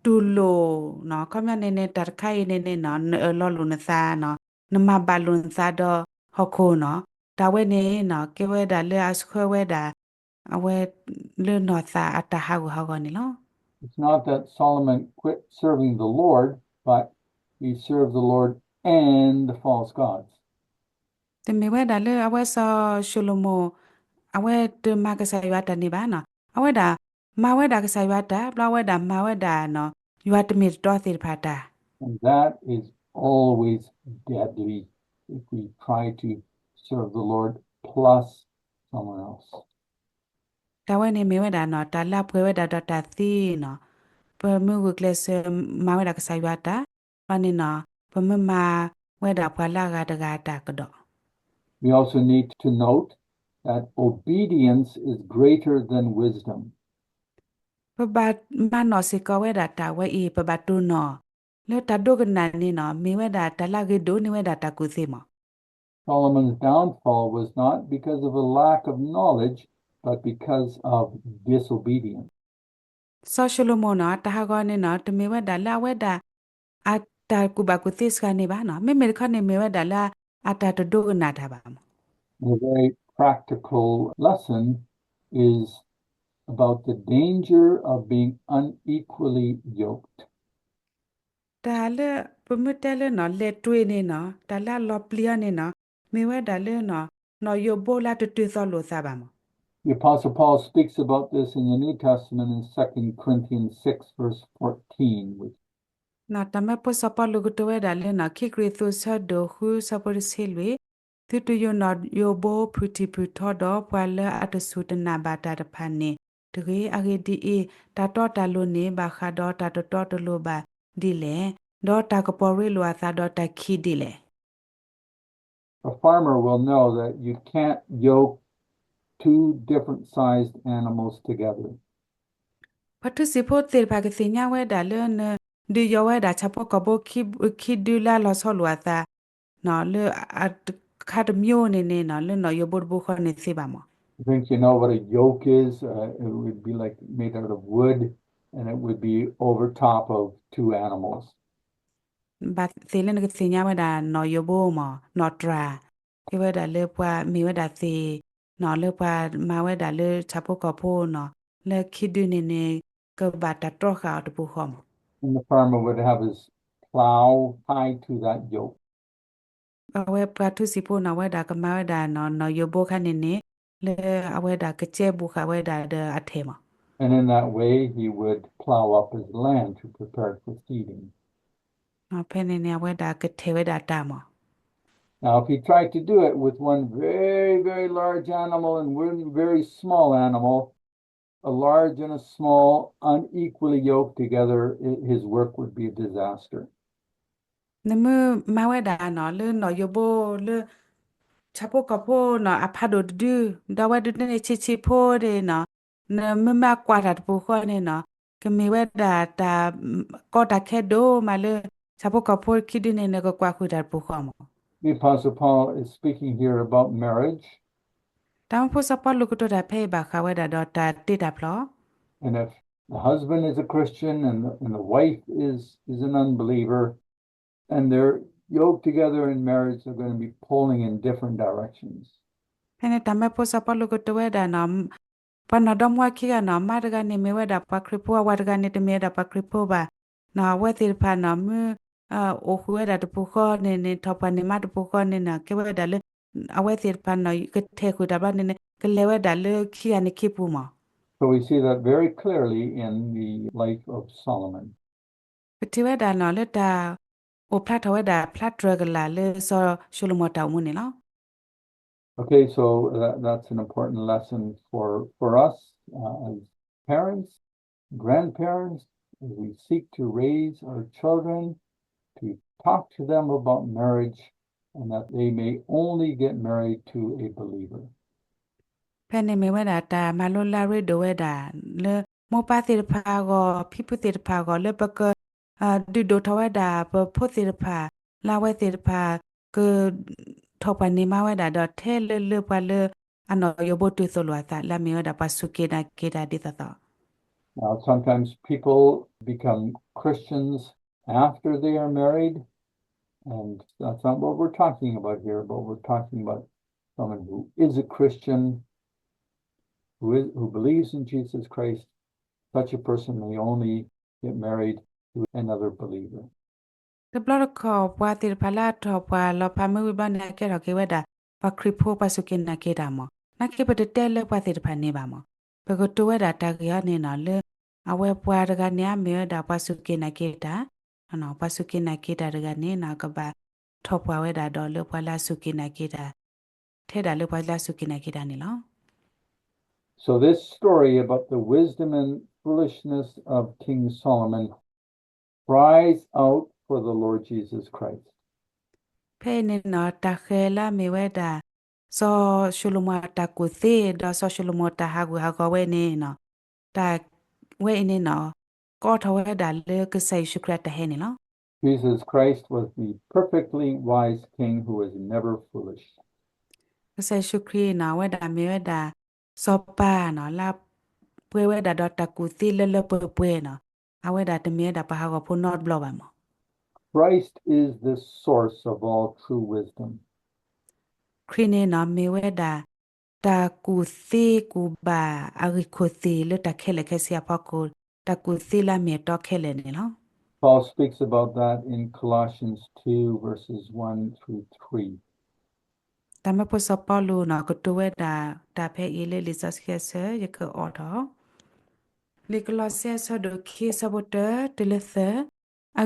တူၢ်လိာ်နီၤ ခီပညီန့ၣ်န့ၣ် တၢ်တခါအံၤန့ၣ်န့ၣ်နီၤ နအၢၣ်လီၤလိာ်နသးနီၤ နမၤဘၣ်လိာ်နသးဒီးဟီၣ်ခိၣ်နီၤ တၢ်ဝဲန့ၣ်နီၤ ကဲဝဲဒၣ်လၢအဆှၢဝဲဒၣ် အဝဲ လၢနီၢ်သးအတၢ်ဟးဂူာ်ဟးဂီၤန့ၣ်လီၤ. It's not that Solomon quit serving the Lord, but he served the Lord and the false gods. တမ့ၢ်ဝဲဒၣ်လၢအဝဲစီၤၡလိၤမိၣ် အဝဲတမၤကစၢ်ယွၤတၢ်န့ၣ်ဘၣ်နီၤ အဝဲဒၣ်မၤဝဲဒၣ်ကစၢ်ယွၤတၢ် ဘျီအဝဲဒၣ်မၤဝဲဒၣ်နီၤ ယွၤတမ့ၢ်တတီသ့ၣ်တဖၣ်တၢ် And that is always deadly if we try to serve the Lord plus someone else. တၢ်ဝဲန့ၣ်မ့ၢ်ဝဲဒၣ်နီၤ တၢ်လၢအပှဲၤဝဲဒၣ်ဒီးတၢ်သံနီၤ ပမ့ၢ်ဂုာ်ကျဲးစၢးမၤဝဲဒၣ်ကစၢ်ယွၤတၢ် ဘျီန့ၣ်နီၤ ပမ့ၢ်မၤဝဲဒၣ်ပှၤလၢအဂၤတဂၤအတၢ်ကဒီး We also need to note that obedience is greater than wisdom. ပဘၣ်မၤနီၣ်စ့ၢ်ကီးဝဲဒၣ်တၢ်ဝဲအံၤ ပဘၣ်တိၢ်နီၣ် လၢတၢ်ဒိကနၣ်န့ၣ်နီၤ မ့ၢ်ဝဲဒၣ်တၢ်လၢအဂ့ၤဒိၣ်န့ၢ်ဝဲဒၣ်တၢ်ကူၣ်သ့မး. Solomon's downfall was not because of a lack of knowledge, but because of disobedience. စီၤၡလိၤမိၣ်နီၤ တၢ်ဟးဂီၤန့ၣ်နီၤ တမ့ၢ်ဝဲဒၣ်လၢအဝဲဒၣ် အတၢ်ကူၣ်ဘၣ်ကူၣ်သ့စှၤန့ၣ်ဘၣ်နီၤ မ့မ့ၢ်တခီန့ၣ်မ့ၢ်ဝဲဒၣ်လၢအတၢ်တဒိကနၣ်တၢ်ဘၣ်မး. A very practical lesson is about the danger of being unequally yoked. တၢ်လၢပမ့ၢ်တဲလၢနီၤ လဲၤတွ့န့ၣ်နီၤ တၢ်လၢအလီၤပျံၤအီၤန့ၣ်နီၤ မ့ၢ်ဝဲဒၣ်လၢနီၤ နီၣ်ယိးဘိလၢတတုၤသီလိာ်သးဘၣ်မး. The Apostle Paul speaks about this in the New Testament in Second Corinthians six, verse fourteen, which တၢ်မၢဖိစီၤပီလူးကတိၤဝဲဒၣ်လၢနီၤ ခံကရံၣ်သူးဆၢဒိၣ်ဃုဆၢဖိတဆံလွံၢ်, သုတယိးနီၣ်ယိးဘိဖုၣ်ထံၣ်ဖုၣ်ထီဒီးပှၤလၢအတစူၢ်တနာ်ဘၣ်တၢ်တဖၣ်န့ၣ်တဂ့ၤ. အဂ့ၢ်ဒ်အံၤ, တၢ်တီတၢ်လိၤန့ၣ်ဘၣ်ဃးဒီးတၢ်တတီတလိၤဘၣ်ဒ်လဲၣ်, ဒီးတၢ်ကပီၤရ့လိာ်အသးဒီးတၢ်ခံးဒ်လဲၣ်. A farmer will know that you can't yoke two different sized animals together. ပှၤထူစံာ်ဖိသ့ၣ်တဖၣ်ကသ့ၣ်ညါဝဲဒၣ်လၢနဒုးယီၤဝဲဒၣ်ဆၣ်ဖိကီၢ်ဖိခံဒုလၢအလီၤဆီလိာ်အသး လၢအခါတမျိုးန့ၣ်န့ၣ် လၢနီၣ်ယိးဘိတဘိဃီန့ၣ်သ့ဘၣ်မး. I think you know what a yoke is. Uh, it would be like made out of wood and it would be over top of two animals. ဘၣ်သ့ၣ်လၢနကသ့ၣ်ညါဝဲဒၣ်နီၣ်ယိးဘိမး နီၣ်တြၢ်, ကဲဝဲဒၣ်လၢပှၤမ့ၢ်ဝဲဒၣ်သ့ၣ်နီၤ လၢပှၤမၤဝဲဒၣ်လၢဆၣ်ဖိကီၢ်ဖိနီၤ လၢခံဒုန့ၣ်န့ၣ် ကဘၣ်တၢ်တြီဃာ်အီၤတပူၤဃီမး. And the farmer would have his plow tied to that yoke. အဝဲပှၤထူစံာ်ဖိနီၤ အဝဲဒၣ်ကမၤဝဲဒၣ်နီၣ် နီၣ်ယိးဘိခါန့ၣ်န့ၣ် လၢအဝဲဒၣ်ကကဲဘူးဃာ်ဝဲဒၣ်ဒီးအထဲမး. And in that way he would plow up his land to prepare for seeding. ဖဲန့ၣ်န့ၣ် အဝဲဒၣ်ကထဲဝဲဒၣ်တၢ်မး. Now, if he tried to do it with one very, very large animal and one very small animal, a large and a small, unequally yoked together, i- his work would be a disaster. နမ့ၢ်မၤဝဲဒၣ်နီၤ လၢနီၣ်ယိးဘိလၢ ဆၣ်ဖိကီၢ်ဖိနီၤ အဖးဒိၣ်တဒု ဒီးဝဲဒၣ်န့ၣ်ဆံးဆံးဖိန့ၣ်နီၤ နမ့ၢ်မၤကွၢ်တၢ်တပူၤဃီန့ၣ်နီၤ ကမ့ၢ်ဝဲဒၣ်တၢ်ကီတၢ်ခဲဒိၣ်မးလၢ ဆၣ်ဖိကီၢ်ဖိခံဒုန့ၣ် နကကွၢ်ဃုာ်တၢ်တပူၤဃီမး. The Apostle Paul is speaking here about marriage. တၢ်မၢဖိစီၤပီလူးကတိၤတၢ်ဖဲအံၤဘၣ်ဃးဝဲဒၣ်ဒီးတၢ်တ့တၢ်ဖျီ And if the husband is a Christian and the, and the wife is, is an unbeliever, and they're yoked together in marriage, they're going to be pulling in different directions. ဖဲန့ၣ်တၢ်မၢဖိစီၤပီလူးကတိၤဝဲဒၣ်နီၤ, ပှၤနီၢ်ဒီမါဝၤခံဂၤနီၤ, မါတဂၤန့ၣ်မ့ၢ်ဝဲဒၣ်ပှၤခရံာ်ဖိ, အဝၤတဂၤန့ၣ်တမ့ၢ်ဝဲဒၣ်ပှၤခရံာ်ဖိဘၣ်. နီၤ အဝဲသ့ၣ်တဖၣ်နီၤ မ့ၢ် အိၣ်ဃုာ်ဝဲဒၣ်တပူၤဃီန့ၣ်န့ၣ် ထီၣ်ပှၢ်န့ၢ်မါတပူၤဃီန့ၣ်နီၤ ကဲဝဲဒၣ်လၢ အဝဲသ့ၣ်တဖၣ်နီၤ ကထဲးဃုာ်တၢ်ဘျီန့ၣ်န့ၣ် ကလဲၤဝဲဒၣ်လၢခံဂၤန့ၣ်ခံပူၤမး. So we see that very clearly in the life of Solomon. ပထံၣ်ဝဲဒၣ်နီၤလၢတၢ် အိၣ်ဖျါထီၣ်ဝဲဒၣ်ဖျါတြၢၤကလာ်လၢစီၤၡလိၤမိၤတၢ်အိၣ်မူန့ၣ်လီၤ. Okay, so that, that's an important lesson for, for us, uh, as parents, grandparents, as we seek to raise our children, to talk to them about marriage, and that they may only get married to a believer. ဖဲန့ၣ်မ့ၢ်ဝဲဒၣ်တၢ်မၤလိလၢအရ့ဒိၣ်ဝဲဒၣ် လၢမိၢ်ပၢ်သ့ၣ်တဖၣ်အဂီၢ် ဖံဖုသ့ၣ်တဖၣ်အဂီၢ် လၢပက ဒုးဒိၣ်ထီၣ်ဝဲဒၣ်ပဖိသ့ၣ်တဖၣ် လၢအဝဲသ့ၣ်တဖၣ် က ထီၣ်ပှၢ်န့ၢ်မါဝဲဒၣ်ဒီးထဲလၢလၢပှၤလၢ အနီၢ်ယိးဘိတုၤသိၣ်လိာ်အသး လၢအမ့ၢ်ဝဲဒၣ်ပှၤစူၢ်က့ၤနာ်က့ၤတၢ်ဒ်သိးသိး Now, sometimes people become Christians after they are married, and that's not what we're talking about here, but we're talking about someone who is a Christian, who is, who believes in Jesus Christ, such a person may only get married to another believer. တဘျီတခီၣ် ပှၤသ့ၣ်တဖၣ်လၢအထီၣ်ပှၢ်လီၤဖးမုၢ်ဝံၤဘျီန့ၣ် အကဲထီၣ်က့ၤဝဲဒၣ် ပှၤခရံာ်ဖိပှၤစူၢ်က့ၤနာ်က့ၤတၢ်မး, နာ်က့ပတတဲလၢပှၤသ့ၣ်တဖၣ်န့ၣ်ဘၣ်မး, ပကတိၤဝဲဒၣ်တၢ်ဂ့ၢ်အံၤန့ၣ်နီၤ လၢ အဝဲပှၤတဂၤန့ၣ် အမ့ၢ်ဝဲဒၣ်ပှၤစူၢ်က့ၤနာ်က့ၤတၢ်, ပှၤစူၢ်က့ၤနာ်က့ၤတၢ်တဂၤန့ၣ်နီၤ ကဘၣ်ထီၣ်ပှၢ်ဝဲဒၣ်ဒီးလၢပှၤလၢအစူၢ်က့ၤနာ်က့ၤတၢ်, ထဲဒၣ်လၢပှၤလၢအစူၢ်က့ၤနာ်က့ၤတၢ်န့ၣ်လီၤ. So this story about the wisdom and foolishness of King Solomon cries out for the Lord Jesus Christ. ဖဲအံၤန့ၣ်နီၤ တၢ်ဃဲၤလၢအမ့ၢ်ဝဲဒၣ် စီၤၡလိၤမိၤအတၢ်ကူၣ်သ့ ဒီးစီၤၡလိၤမိၤတၢ်ဟးဂူာ်ဟးဂီၤဝဲန့ၣ်နီၤ တၢ်ဝဲအံၤန့ၣ်နီၤ ကအိးထီၣ်ဝဲဒၣ်လၢကစၢ်ယ့ၣ်ၡူးခရံာ်အတၢ်ဟဲန့ၣ်လီၤ. Jesus Christ was the perfectly wise king who was never foolish. ကစၢ်ယ့ၣ်ၡူးခရံာ်နီၤ အဝဲဒၣ်မ့ၢ်ဝဲဒၣ် စီၤပၤနီၤ လၢပှဲၤဝဲဒၣ်ဒီးတၢ်ကူၣ်သ့လၢလၢပှဲၤပှဲၤနီၤ, အဝဲဒၣ်တမ့ၢ်ဝဲဒၣ်ပှၤဟးဂီၤဖိနီတဘျီဘၣ်မး. Christ is the source of all true wisdom. ခရံာ်န့ၣ်နီၤ မ့ၢ်ဝဲဒၣ် တၢ်ကူၣ်သ့ကူၣ်ဘၣ်အဂ့ၢ်ခိၣ်သ့ၣ်လၢတၢ်ခဲလၢာ်ခဲဆ့အဖီခိၣ်, တၢ်ကူၣ်သ့လၢအမ့ၢ်အတီခဲလၢာ်န့ၣ်လီၤ. Paul speaks about that in Colossians two, verses one through three. တၢ်မၢဖိစီၤပီလူးနီၤ ကတိၤဝဲဒၣ်တၢ်ဖဲအံၤလၢလံာ်စီဆှံအဆၢ ယကအိးထီၣ် လံာ်ကလီးစဲအဆၢဒိၣ်ခံ အဆၢဖိတၢတုၤလၢသၢ, အဂ့ၢ်ဒ်အံ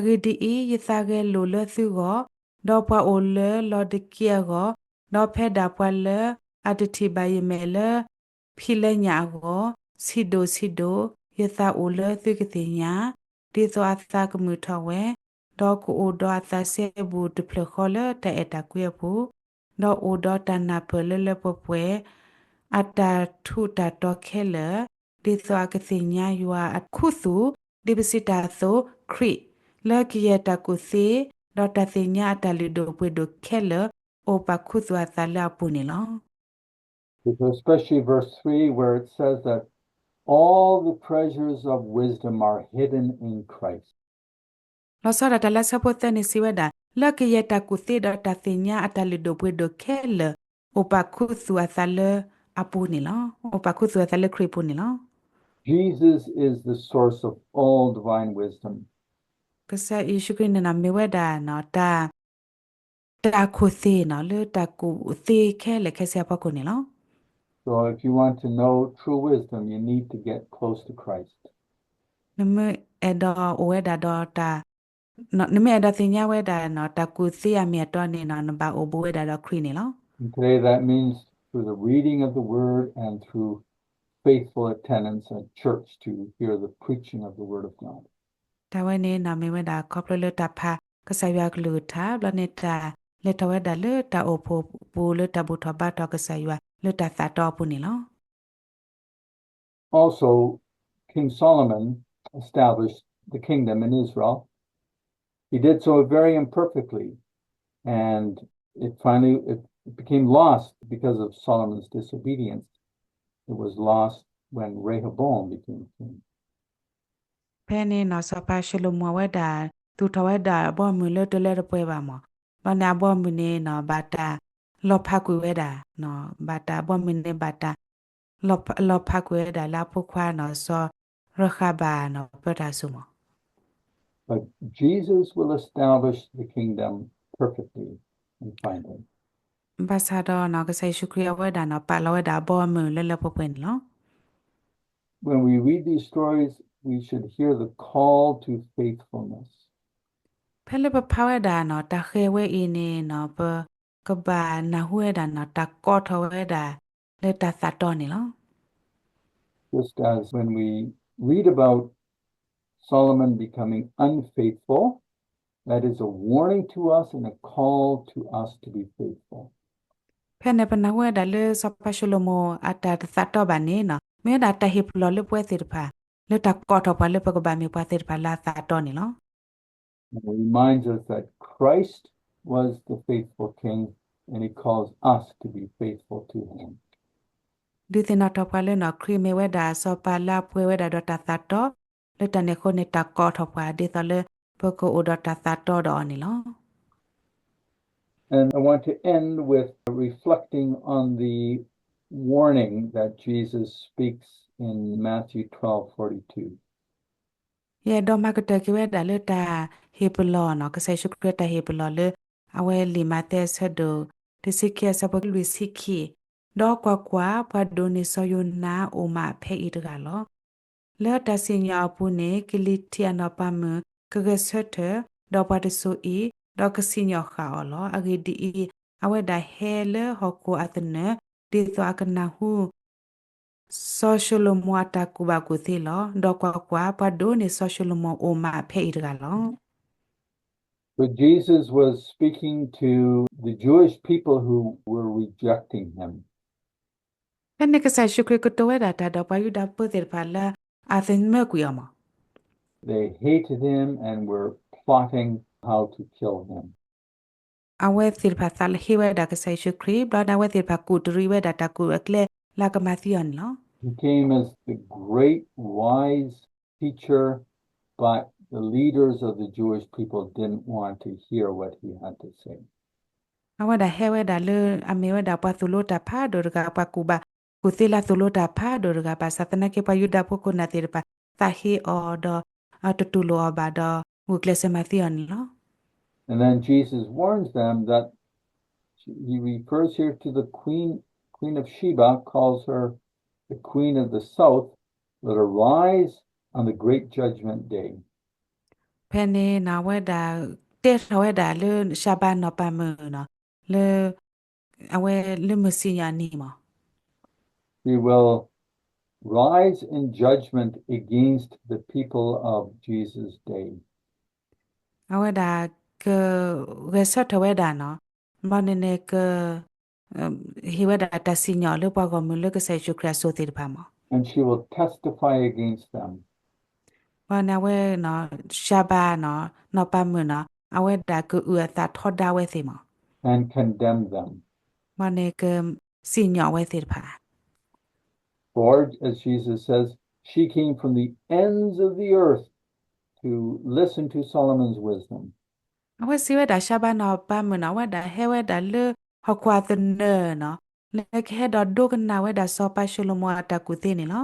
ၤ, ယသးဂဲၤလိာ်လၢသုဂီၢ်, ဒီးပှၤအိၣ်လၢလီၤဒကံအဂီၢ်, ဒီးဖဲဒၣ်ပှၤလၢအတထံၣ်ဘၣ်ယမဲာ်လၢဖံးလဲညၣ်အဂီၢ်, ဆံးဒိၣ်ဆံးဒိၣ်, ယသးအိၣ်လၢသုကသ့ၣ်ညါ, ဒ်သိးအသးကမုာ်ထီၣ်ဝဲ, ဒီးကအိၣ်ဒီးအသးစဲဘူးတဖျၢၣ်ဃီလၢတၢ်အဲၣ်တၢ်ကွံအပူၤ, ဒီးအိၣ်ဒီးတၢ်နၢ်ပၢၢ်လၢလၢပှဲၤပှဲၤ, အတၢ်ထူးတၢ်တီၤခဲလၢာ်, ဒ်သိးအကသ့ၣ်ညါယွၤအခူသူၣ်, ဒ်ပစံးတၢ်အသိး, ခရံာ်, လၢကယဲၢ်တၢ်ကူၣ်သ့, ဒီးတၢ်သ့ၣ်ညါအတၢ်လုၢ်ဒိၣ်ပှ့ၤဒိၣ်ခဲလၢာ်, အိၣ်ပာ်ခူသူၣ်အသးလၢအပူၤန့ၣ်လီၤ. Because especially verse three, where it says that all the treasures of wisdom are hidden in Christ. လီၤဆီဒၣ်တၢ်လၢဆၢဖိသၢန့ၣ်စံးဝဲဒၣ်, လၢကယဲၢ်တၢ်ကူၣ်သ့ဒီးတၢ်သ့ၣ်ညါအတၢ်လုၢ်ဒိၣ်ပှ့ၤဒိၣ်ခဲလၢာ် အိၣ်ပာ်ခူသူၣ်အသးလၢအပူၤန့ၣ်လီၤ. အိၣ်ပာ်ခူသူၣ်အသးလၢခရံာ်အပူၤန့ၣ်လီၤ. Jesus is the source of all divine wisdom. ကစၢ်ယ့ၣ်ၡူးခရံာ်န့ၣ်နီၤ မ့ၢ်ဝဲဒၣ်နီၤ တၢ် တၢ်ခိၣ်သ့ၣ်နီၤ လၢတၢ်ကူၣ်သ့ခဲလၢာ်ခဲဆ့အဖီခိၣ်န့ၣ်လီၤ. So if you want to know true wisdom, you need to get close to Christ. နမ့ၢ်အဲၣ်ဒိးအိၣ်ဝဲဒၣ်ဒီးတၢ် နမ့ၢ်အဲၣ်ဒိးသ့ၣ်ညါဝဲဒၣ်နီၤ တၢ်ကူၣ်သ့အမ့ၢ်အတီန့ၣ်နီၤ နဘၣ်အိၣ်ဘူးဝဲဒၣ်ဒီးခရံာ်န့ၣ်လီၤ. And today that means through the reading of the word and through faithful attendance at church to hear the preaching of the word of God. တၢ်ဝဲန့ၣ်နီၤ မ့ၢ်ဝဲဒၣ်ခီဖျိလၢတၢ်ဖးကစၢ်ယွၤအကလုၢ်ကထါ ဘျီန့ၣ်တၢ်လဲၤထီၣ်ဝဲဒၣ်လၢတၢ်အိၣ်ဖှိၣ်ပူၤလၢတၢ်ဘူၣ်ထီၣ်ဘါထီၣ်ကစၢ်ယွၤလၢတၢ်သးတီအပူၤန့ၣ်လီၤ. Also, King Solomon established the kingdom in Israel. He did so very imperfectly, and it finally, it It became lost because of Solomon's disobedience. It was lost when Rehoboam became king. ဖဲန့ၣ်နီၤ စီၤပၤၡလိၤမိၤဝဲဒၣ် သူၣ်ထီၣ်ဝဲဒၣ်အဘီအမုၢ်လၢတလၢတပှဲၤဘၣ်မး, ဘျီန့ၣ်အဘီအမုၢ်န့ၣ်နီၤ ဘၣ်တၢ်လီၤဖးကွံာ်ဝဲဒၣ်, ဘၣ်တၢ်အဘီအမုၢ်န့ၣ်ဘၣ်တၢ် လီၤဖးကွံာ်ဝဲဒၣ်လၢအဖိခွါနီၤ စီၤရဃဘၤနီၤ ပၢတၢ်ဆူၣ်မး. But Jesus will establish the kingdom perfectly and finally. ဘၣ်ဆၣ်ဒီးနီၤ ကစၢ်ယ့ၣ်ၡူးခရံာ်အဝဲဒၣ်နီၤ ပာ်လီၤဝဲဒၣ်အဘီအမုၢ်လၢလၢပှဲၤပှဲၤန့ၣ်လီၤ. When we read these stories, we should hear the call to faithfulness. ဖဲလၢပဖးဝဲဒၣ်နီၤ တၢ်ဃဲၤဝဲအံၤန့ၣ်နီၤ ပကဘၣ်နၢ်ဟူဝဲဒၣ်နီၤ တၢ်ကိးထီၣ်ဝဲဒၣ်လၢတၢ်သးတီန့ၣ်လီၤ. Just as when we read about Solomon becoming unfaithful, that is a warning to us and a call to us to be faithful. ဖဲန့ၣ်ပနၢ်ဟူဝဲဒၣ်လၢစီၤပၤၡလိၤမိၤအတၢ်တသးတီဘၣ်န့ၣ်နီၤ မ့ၢ်ဝဲဒၣ်တၢ်ဟ့ၣ်ပလီၢ်လၢပဝဲသ့ၣ်တဖၣ် လၢတၢ်ကိးထီၣ်ပှၤလၢပကဘၣ်မ့ၢ်ပှၤသ့ၣ်တဖၣ်လၢအသးတီန့ၣ်လီၤ. And it reminds us that Christ was the faithful king, and he calls us to be faithful to him. ဒုးသ့ၣ်နီၣ်ထီၣ်ပှၤလၢနီၤ ခရံာ်မ့ၢ်ဝဲဒၣ်စီၤပၤလၢအပှဲၤဝဲဒၣ်ဒီးတၢ်သးတီ, လၢတၢ်န့ၣ်အဃိန့ၣ် တၢ်ကိးထီၣ်ပှၤဒ်သိးလၢပကအိၣ်ဒီးတၢ်သးတီဒီးအီၤန့ၣ်လီၤ. And I want to end with reflecting on the warning that Jesus speaks in Matthew twelve forty-two. ယအဲၣ်ဒိးမၤကတၢၢ်က့ၤဝဲဒၣ်လၢတၢ်ဟ့ၣ်ပလီၢ်နီၤ ကစၢ်ယ့ၣ်ၡူးခရံာ်တၢ်ဟ့ၣ်ပလီၢ်လၢ အဝဲလံာ်မးသဲအဆၢဒိၣ်တဆံခံအဆၢဖိလွံၢ်ဆံခံ, ဒီးကွၢ်ကွၢ်, ပှၤဒိးန့ၢ်စီၤယိၤနါအိၣ်မးဖဲအံၤတဂၤလီၤ. လၢတၢ်စံၣ်ညီၣ်အပူၤန့ၣ် ကလံၤထံးအနီၢ်ပၤမုၣ်ကဂဲၤဆၢထၢၣ်, ဒီးပှၤတစိၤအံၤ, ဒီးကစံၣ်ညီၣ်ဃာ်အီၤလီၤ. အဂ့ၢ်ဒ်အံၤ, အဝဲဒၣ်ဟဲလၢဟီၣ်ခိၣ်အသနၢၣ်, ဒ်သိးအကနၢ်ဟူ စီၤၡလိၤမိၤအတၢ်ကူၣ်ဘၣ်ကူၣ်သ့လီၤ. ဒီးကွၢ်ကွၢ်, ပှၤဒိးန့ၢ်စီၤၡလိၤမိၤအိၣ်မးဖဲအံၤတဂၤလီၤ. So Jesus was speaking to the Jewish people who were rejecting him. ဖဲန့ၣ်ကစၢ်ယ့ၣ်ၡူးခရံာ်ကတိၤဝဲဒၣ်တၢ်ဒီး ပှၤယူဒၤဖိသ့ၣ်တဖၣ်လၢအသးမၢကွံာ်အီၤမး. They hated him and were plotting how to kill him. အဝဲသ့ၣ်တဖၣ်သးဟ့ဝဲဒၣ်ကစၢ်ယ့ၣ်ၡူးခရံာ်, ဘျီန့ၣ်အဝဲသ့ၣ်တဖၣ်ကူၣ်တရံးဝဲဒၣ်တၢ်ကူၣ်အကျဲလၢအကမၤသံအီၤန့ၣ်လီၤ. He came as the great wise teacher, but the leaders of the Jewish people didn't want to hear what he had to say. အဝဲဒၣ်ဟဲဝဲဒၣ်လၢအမ့ၢ်ဝဲဒၣ်ပှၤသိၣ်လိတၢ်ဖးဒိၣ်တဂၤ, ပှၤကူၣ်ဘၣ်ကူၣ်သ့လၢသိၣ်လိတၢ်ဖးဒိၣ်တဂၤ, ဘၣ်ဆၣ်သနာ်က့ပှၤယူဒၤဖိခိၣ်နၢ်သ့ၣ်တဖၣ် သးဟ့အီၤဒီး တတူၢ်လိာ်အီၤဘၣ်ဒီး ဂုာ်ကျဲးစၢးမၤသံအီၤန့ၣ်လီၤ. And then Jesus warns them that he refers here to the queen, queen of Sheba, calls her the queen of the south, will arise on the great judgment day. ဖဲန့ၣ်နီၤ အဝဲဒၣ်တဲထီၣ်ဝဲဒၣ်လၢၡၤဘၤနီၢ်ပၤမုၣ်နီၤ လၢ အဝဲလၢမုၢ်စံၣ်ညီၣ်နံၤမး She will rise in judgment against the people of Jesus' day. အဝဲဒၣ်ကဂဲၤဆၢထၢၣ်ဝဲဒၣ်နီၤ, ဘျီန့ၣ်န့ၣ်က ဟ့ၣ်ဝဲဒၣ်တၢ်စံၣ်ညီၣ်လၢပှၤဂီၢ်မုၢ်လၢကစၢ်ယ့ၣ်ၡူးခရံာ်အစိၤသ့ၣ်တဖၣ်မး. And she will testify against them. ဘျီန့ၣ်အဝဲ ၡၤဘၤနီၤ နီၢ်ပၤမုၣ်နီၤ အဝဲဒၣ်ကအုၣ်အသးထီဒါဝဲသ့ၣ်မး. And condemn them. ဘျီန့ၣ်ကစံၣ်ညီၣ်ဝဲသ့ၣ်တဖၣ် For, as Jesus says, she came from the ends of the earth to listen to Solomon's wisdom. အဝဲစံးဝဲဒၣ် ၡၤဘၤနီၢ်ပၤမုၣ်နီၤ အဝဲဒၣ်ဟဲဝဲဒၣ်လၢဟီၣ်ခိၣ်အသနၢၣ်နီၤ လၢကဟဲဒီးဒိကနၣ်ဝဲဒၣ်စီၤပၤၡလိၤမိၤအတၢ်ကူၣ်သ့န့ၣ်လီၤ.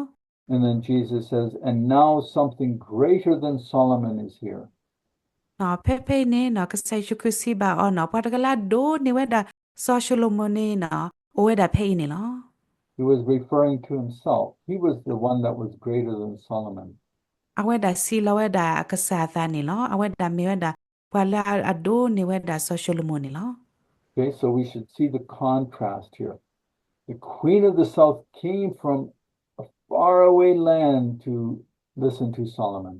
And then Jesus says, and now something greater than Solomon is here. ဖဲဖဲအံၤန့ၣ်နီၤ ကစၢ်ယ့ၣ်ၡူးခရံာ်စံးဘၣ်အီၤနီၤ ပှၤတဂၤလၢအဒိးန့ၢ်ဝဲဒၣ်စီၤၡလိၤမိၤန့ၣ်နီၤ အိၣ်ဝဲဒၣ်ဖဲအံၤန့ၣ်လီၤ. He was referring to himself. He was the one that was greater than Solomon. အဝဲဒၣ်စံးလီၤဝဲဒၣ်အကစၢ်အသးန့ၣ်လီၤ. အဝဲဒၣ်မ့ၢ်ဝဲဒၣ်ပှၤလၢအဒိးန့ၢ်ဝဲဒၣ်စီၤၡလိၤမိၤန့ၣ်လီၤ. Okay, so we should see the contrast here. The queen of the south came from a faraway land to listen to Solomon.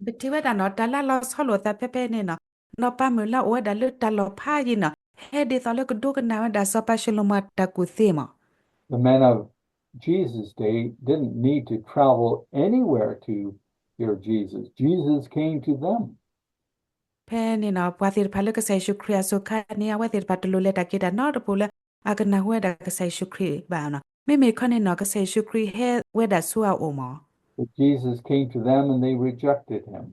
ပထံၣ်ဝဲဒၣ်နီၤ တၢ်လၢလီၤဆီလိာ်သးဖဲဖဲန့ၣ်နီၤ နီၢ်ပၤမုၣ်လၢအအိၣ်ဝဲဒၣ်လၢတၢ်လီၢ်ဖးယံၤနီၤ ဟဲဒ်သိးလၢကဒိကနၣ်ဝဲဒၣ်စီၤပၤၡလိၤမိၤအတၢ်ကူၣ်သ့မး. The men of Jesus' day didn't need to travel anywhere to hear Jesus. Jesus came to them. ဖဲန့ၣ်နီၤ ပှၤသ့ၣ်တဖၣ်လၢကစၢ်ယ့ၣ်ၡူးခရံာ်အစိၤခါန့ၣ် အဝဲသ့ၣ်တဖၣ်တလိၣ်လဲၤတၢ်က့ၤတၢ်နီတပူၤလၢ အကနၢ်ဟူဝဲဒၣ်ကစၢ်ယ့ၣ်ၡူးခရံာ်ဘၣ်နီၤ. မ့မ့ၢ်ခီန့ၣ်နီၤ ကစၢ်ယ့ၣ်ၡူးခရံာ်ဟဲဝဲဒၣ်ဆူအအိၣ်မး But Jesus came to them and they rejected him.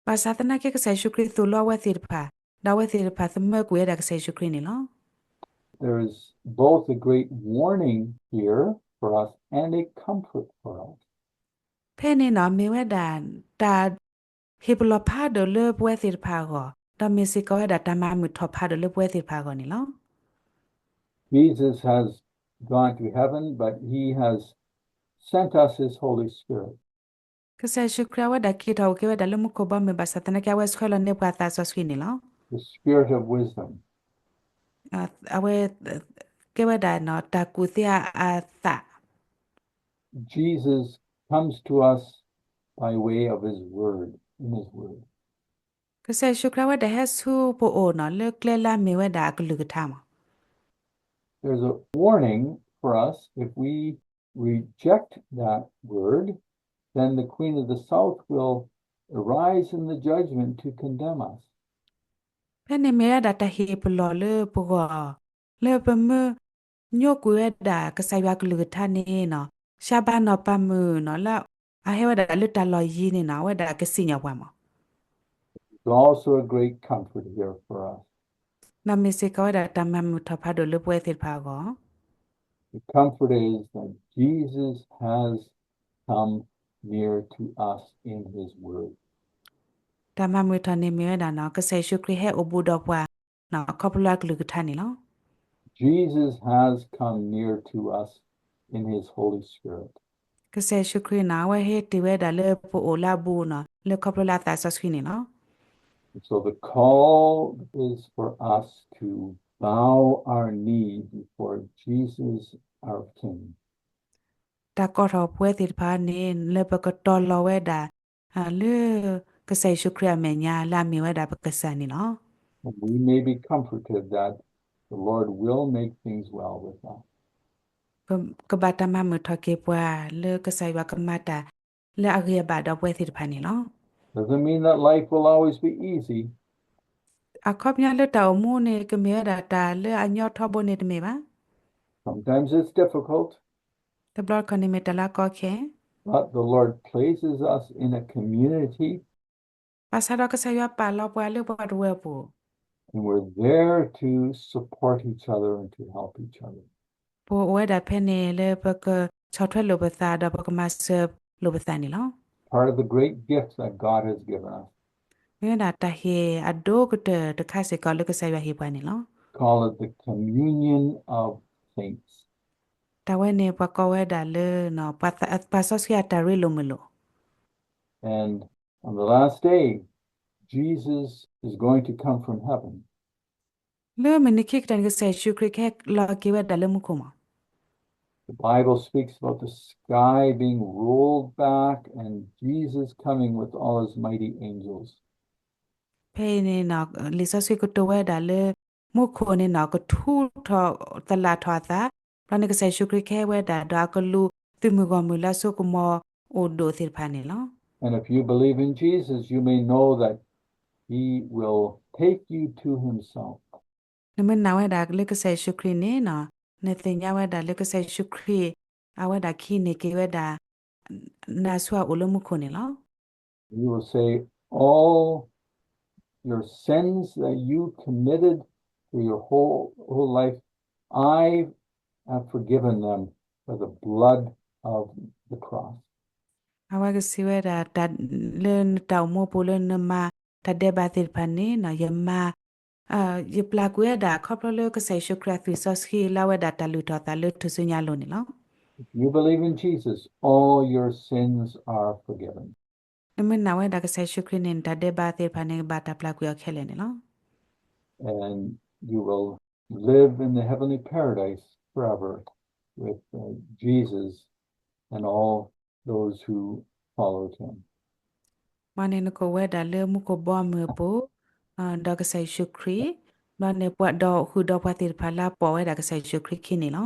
ဘၣ်ဆၣ်သနာ်က့ ကစၢ်ယ့ၣ်ၡူးခရံာ်သိၣ်လိအဝဲသ့ၣ်တဖၣ်, ဒီးအဝဲသ့ၣ်တဖၣ်သမၢကွံာ်ဝဲဒၣ်ကစၢ်ယ့ၣ်ၡူးခရံာ်န့ၣ်လီၤ. There is both a great warning here for us and a comfort for us. ဖဲန့ၣ်နီၤ မ့ၢ်ဝဲဒၣ် တၢ် ဟ့ၣ်ပလီၢ်ဖးဒိၣ်လၢပဝဲသ့ၣ်တဖၣ်အဂီၢ်, ဒီးမ့ၢ်စ့ၢ်ကီးဝဲဒၣ်တၢ်မၤမုာ်ထီၣ်ဖးဒိၣ်လၢပဝဲသ့ၣ်တဖၣ်အဂီၢ်န့ၣ်လီၤ. Jesus has gone to heaven, but he has sent us his Holy Spirit. ကစၢ်ယ့ၣ်ၡူးခရံာ်အဝဲဒၣ်က့ၤထီၣ်အိၣ်က့ၤဝဲဒၣ်လၢမူခိၣ်ဘီမုၢ်ဘၣ်ဆၣ်သနာ်က့ အဝဲဆှၢလီၤန့ၢ်ပှၤသးစီဆှံန့ၣ်လီၤ. The Spirit of wisdom. အဝဲ ကဲဝဲဒၣ်နီၤ တၢ်ကူၣ်သ့အသး Jesus comes to us by way of his word, in his word. ကစၢ်ယ့ၣ်ၡူးခရံာ်ဝဲဒၣ်ဟဲဆူပအိၣ်နီၤ လၢကျဲလၢအမ့ၢ်ဝဲဒၣ်အကလုၢ်ကထါမး There's a warning for us if we reject that word, then the queen of the south will arise in the judgment to condemn us. ဖဲန့ၣ်မ့ၢ်ဝဲဒၣ်တၢ်ဟ့ၣ်ပလီၢ်လၢပဂီၢ် လၢပမ့ၢ်ညိကွံာ်ဝဲဒၣ်ကစၢ်ယွၤကလုၢ်ကထါန့ၣ်နီၤ ရှါဘးနီၢ်ပၤမုၣ်နီၤ လၢအဟဲဝဲဒၣ်လၢတၢ်လီၢ်ယံၤန့ၣ်နီၤ အဝဲဒၣ်ကစံၣ်ညီၣ်ပှၤမး It's also a great comfort here for us. ဒီးမ့ၢ်စ့ၢ်ကီးဝဲဒၣ်တၢ်မၤမုာ်ထီၣ်ဖးဒိၣ်လၢပဝဲသ့ၣ်တဖၣ်အဂီၢ် The comfort is that Jesus has come near to us in his word. တၢ်မၤမုာ်ထီၣ်န့ၣ်မ့ၢ်ဝဲဒၣ်နီၤ ကစၢ်ယ့ၣ်ၡူးခရံာ်ဟဲအိၣ်ဘူးဒီးပှၤ ခီဖျိလၢအကလုၢ်ကထါန့ၣ်လီၤ. Jesus has come near to us in his Holy Spirit. ကစၢ်ယ့ၣ်ၡူးခရံာ်နီၤ အဝဲဟဲတ့ၢ်ဝဲဒၣ်လၢပအိၣ်လၢအဘူးနီၤ လၢခီဖျိလၢအသးစီဆှံန့ၣ်လီၤ. So the call is for us to bow our knee before Jesus our King. တၢ်ကိးထီၣ်ပဝဲသ့ၣ်တဖၣ်န့ၣ် လၢပကတီၤလီၤဝဲဒၣ် လၢကစၢ်ယ့ၣ်ၡူးခရံာ်အမဲာ်ညါ လၢအမ့ၢ်ဝဲဒၣ်ပကစၢ်န့ၣ်လီၤ. And we may be comforted that the Lord will make things well with us. ကဘၣ်တၢ်မၤမုာ်ထီၣ်က့ၤပှၤ လၢကစၢ်ယွၤကမၤတၢ်လၢအဂ့ၤအဘၣ်ဒီးပဝဲသ့ၣ်တဖၣ်န့ၣ်လီၤ. Doesn't mean that life will always be easy. အခီပညီလၢတၢ်အိၣ်မူန့ၣ် ကမ့ၢ်ဝဲဒၣ်တၢ်လၢအညီထီဘိန့ၣ်တမ့ၢ်ဘၣ်. Sometimes it's difficult. တဘျီတခီၣ်န့ၣ်မ့ၢ်တၢ်လၢအကီခဲ But the Lord places us in a community. ဘၣ်ဆၣ်ဒီးကစၢ်ယွၤပာ်လီၤပှၤလၢပှၤတဝၢအပူၤ And we're there to support each other and to help each other. ပအိၣ်ဝဲဒၣ်ဖဲန့ၣ်လၢပကဆီၣ်ထွဲလိာ်ပသးဒီးပကမၤစၢၤလိာ်ပသးန့ၣ်လီၤ. Part of the great gift that God has given us. မ့ၢ်ဝဲဒၣ်တၢ်ဟ့ၣ်အဒိၣ်ကတၢၢ်တခါစ့ၢ်ကီးလၢကစၢ်ယွၤဟ့ၣ်ပှၤန့ၣ်လီၤ. Call it the communion of saints. တၢ်ဝဲန့ၣ်ပှၤကိးဝဲဒၣ်လၢ ပှၤစီဆှံအတၢ်ရ့လိာ်မုာ်လိာ် And on the last day, Jesus is going to come from heaven. လၢမုၢ်နံၤခံကတၢၢ်န့ၣ် ကစၢ်ယ့ၣ်ၡူးခရံာ်ကဟဲလီၤက့ၤဝဲဒၣ်လၢမူခိၣ်မး The Bible speaks about the sky being rolled back and Jesus coming with all his mighty angels. ဖဲအံၤန့ၣ် လံာ်စီဆှံကတိၤဝဲဒၣ်လၢ မူခိၣ်န့ၣ်နီၤ ကထူထီၣ်သလၣ်ထီၣ်အသး, ဘျီန့ၣ်ကစၢ်ယ့ၣ်ၡူးခရံာ်ကဟဲဝဲဒၣ် ဒီးအကလူးသုးမုၢ်ဂီၢ်မုၢ်လၢအစိကမီၤအိၣ်ဒိၣ်သ့ၣ်တဖၣ်န့ၣ်လီၤ. And if you believe in Jesus, you may know that he will take you to himself. နမ့ၢ်နာ်ဝဲဒၣ်လၢကစၢ်ယ့ၣ်ၡူးခရံာ်န့ၣ် နသ့ၣ်ညါဝဲဒၣ်လၢကစၢ်ယ့ၣ်ၡူးခရံာ် အဝဲဒၣ်ကဟံးန့ၢ်က့ၤဝဲဒၣ် နၤဆူအအိၣ်လၢမူခိၣ်န့ၣ်လီၤ. You will say, all your sins that you committed through your whole, whole life, I have forgiven them by the blood of the cross. အဝဲကစံးဝဲဒၣ် တၢ်လၢနတၢ်အိၣ်မူပူၤလၢနမၤတၢ်ဒဲးဘးသ့ၣ်တဖၣ်န့ၣ် ယမၤ ယပျၢ်ကွံာ်ဝဲဒၣ် ခီဖျိလၢကစၢ်ယ့ၣ်ၡူးခရံာ်အသွံၣ်စီဆှံလၢအဝဲဒၣ်တၢ်လုၢ်ထီၣ်အသးလၢထူၣ်စုညါအလိၤန့ၣ်လီၤ. If you believe in Jesus, all your sins are forgiven. နမ့ၢ်နာ်ဝဲဒၣ်ကစၢ်ယ့ၣ်ၡူးခရံာ်န့ၣ် နတၢ်ဒဲးဘးသ့ၣ်တဖၣ်န့ၣ် ကဘၣ်တၢ်ပျၢ်ကွံာ်အီၤခဲလၢာ်န့ၣ်လီၤ. And you will live in the heavenly paradise forever with Jesus and all those who followed him. မ့ၢ်န့ၣ်နကအိၣ်ဝဲဒၣ်လၢမူခိၣ်ဘီမုၢ်အပူၤ ဒီးကစၢ်ယ့ၣ်ၡူးခရံာ်, ဘျီန့ၣ်ပှၤဒီးဃုာ်ဒီးပှၤသ့ၣ်တဖၣ်လၢအပိာ်ဝဲဒၣ် ကစၢ်ယ့ၣ်ၡူးခရံာ်ခံန့ၣ်လီၤ.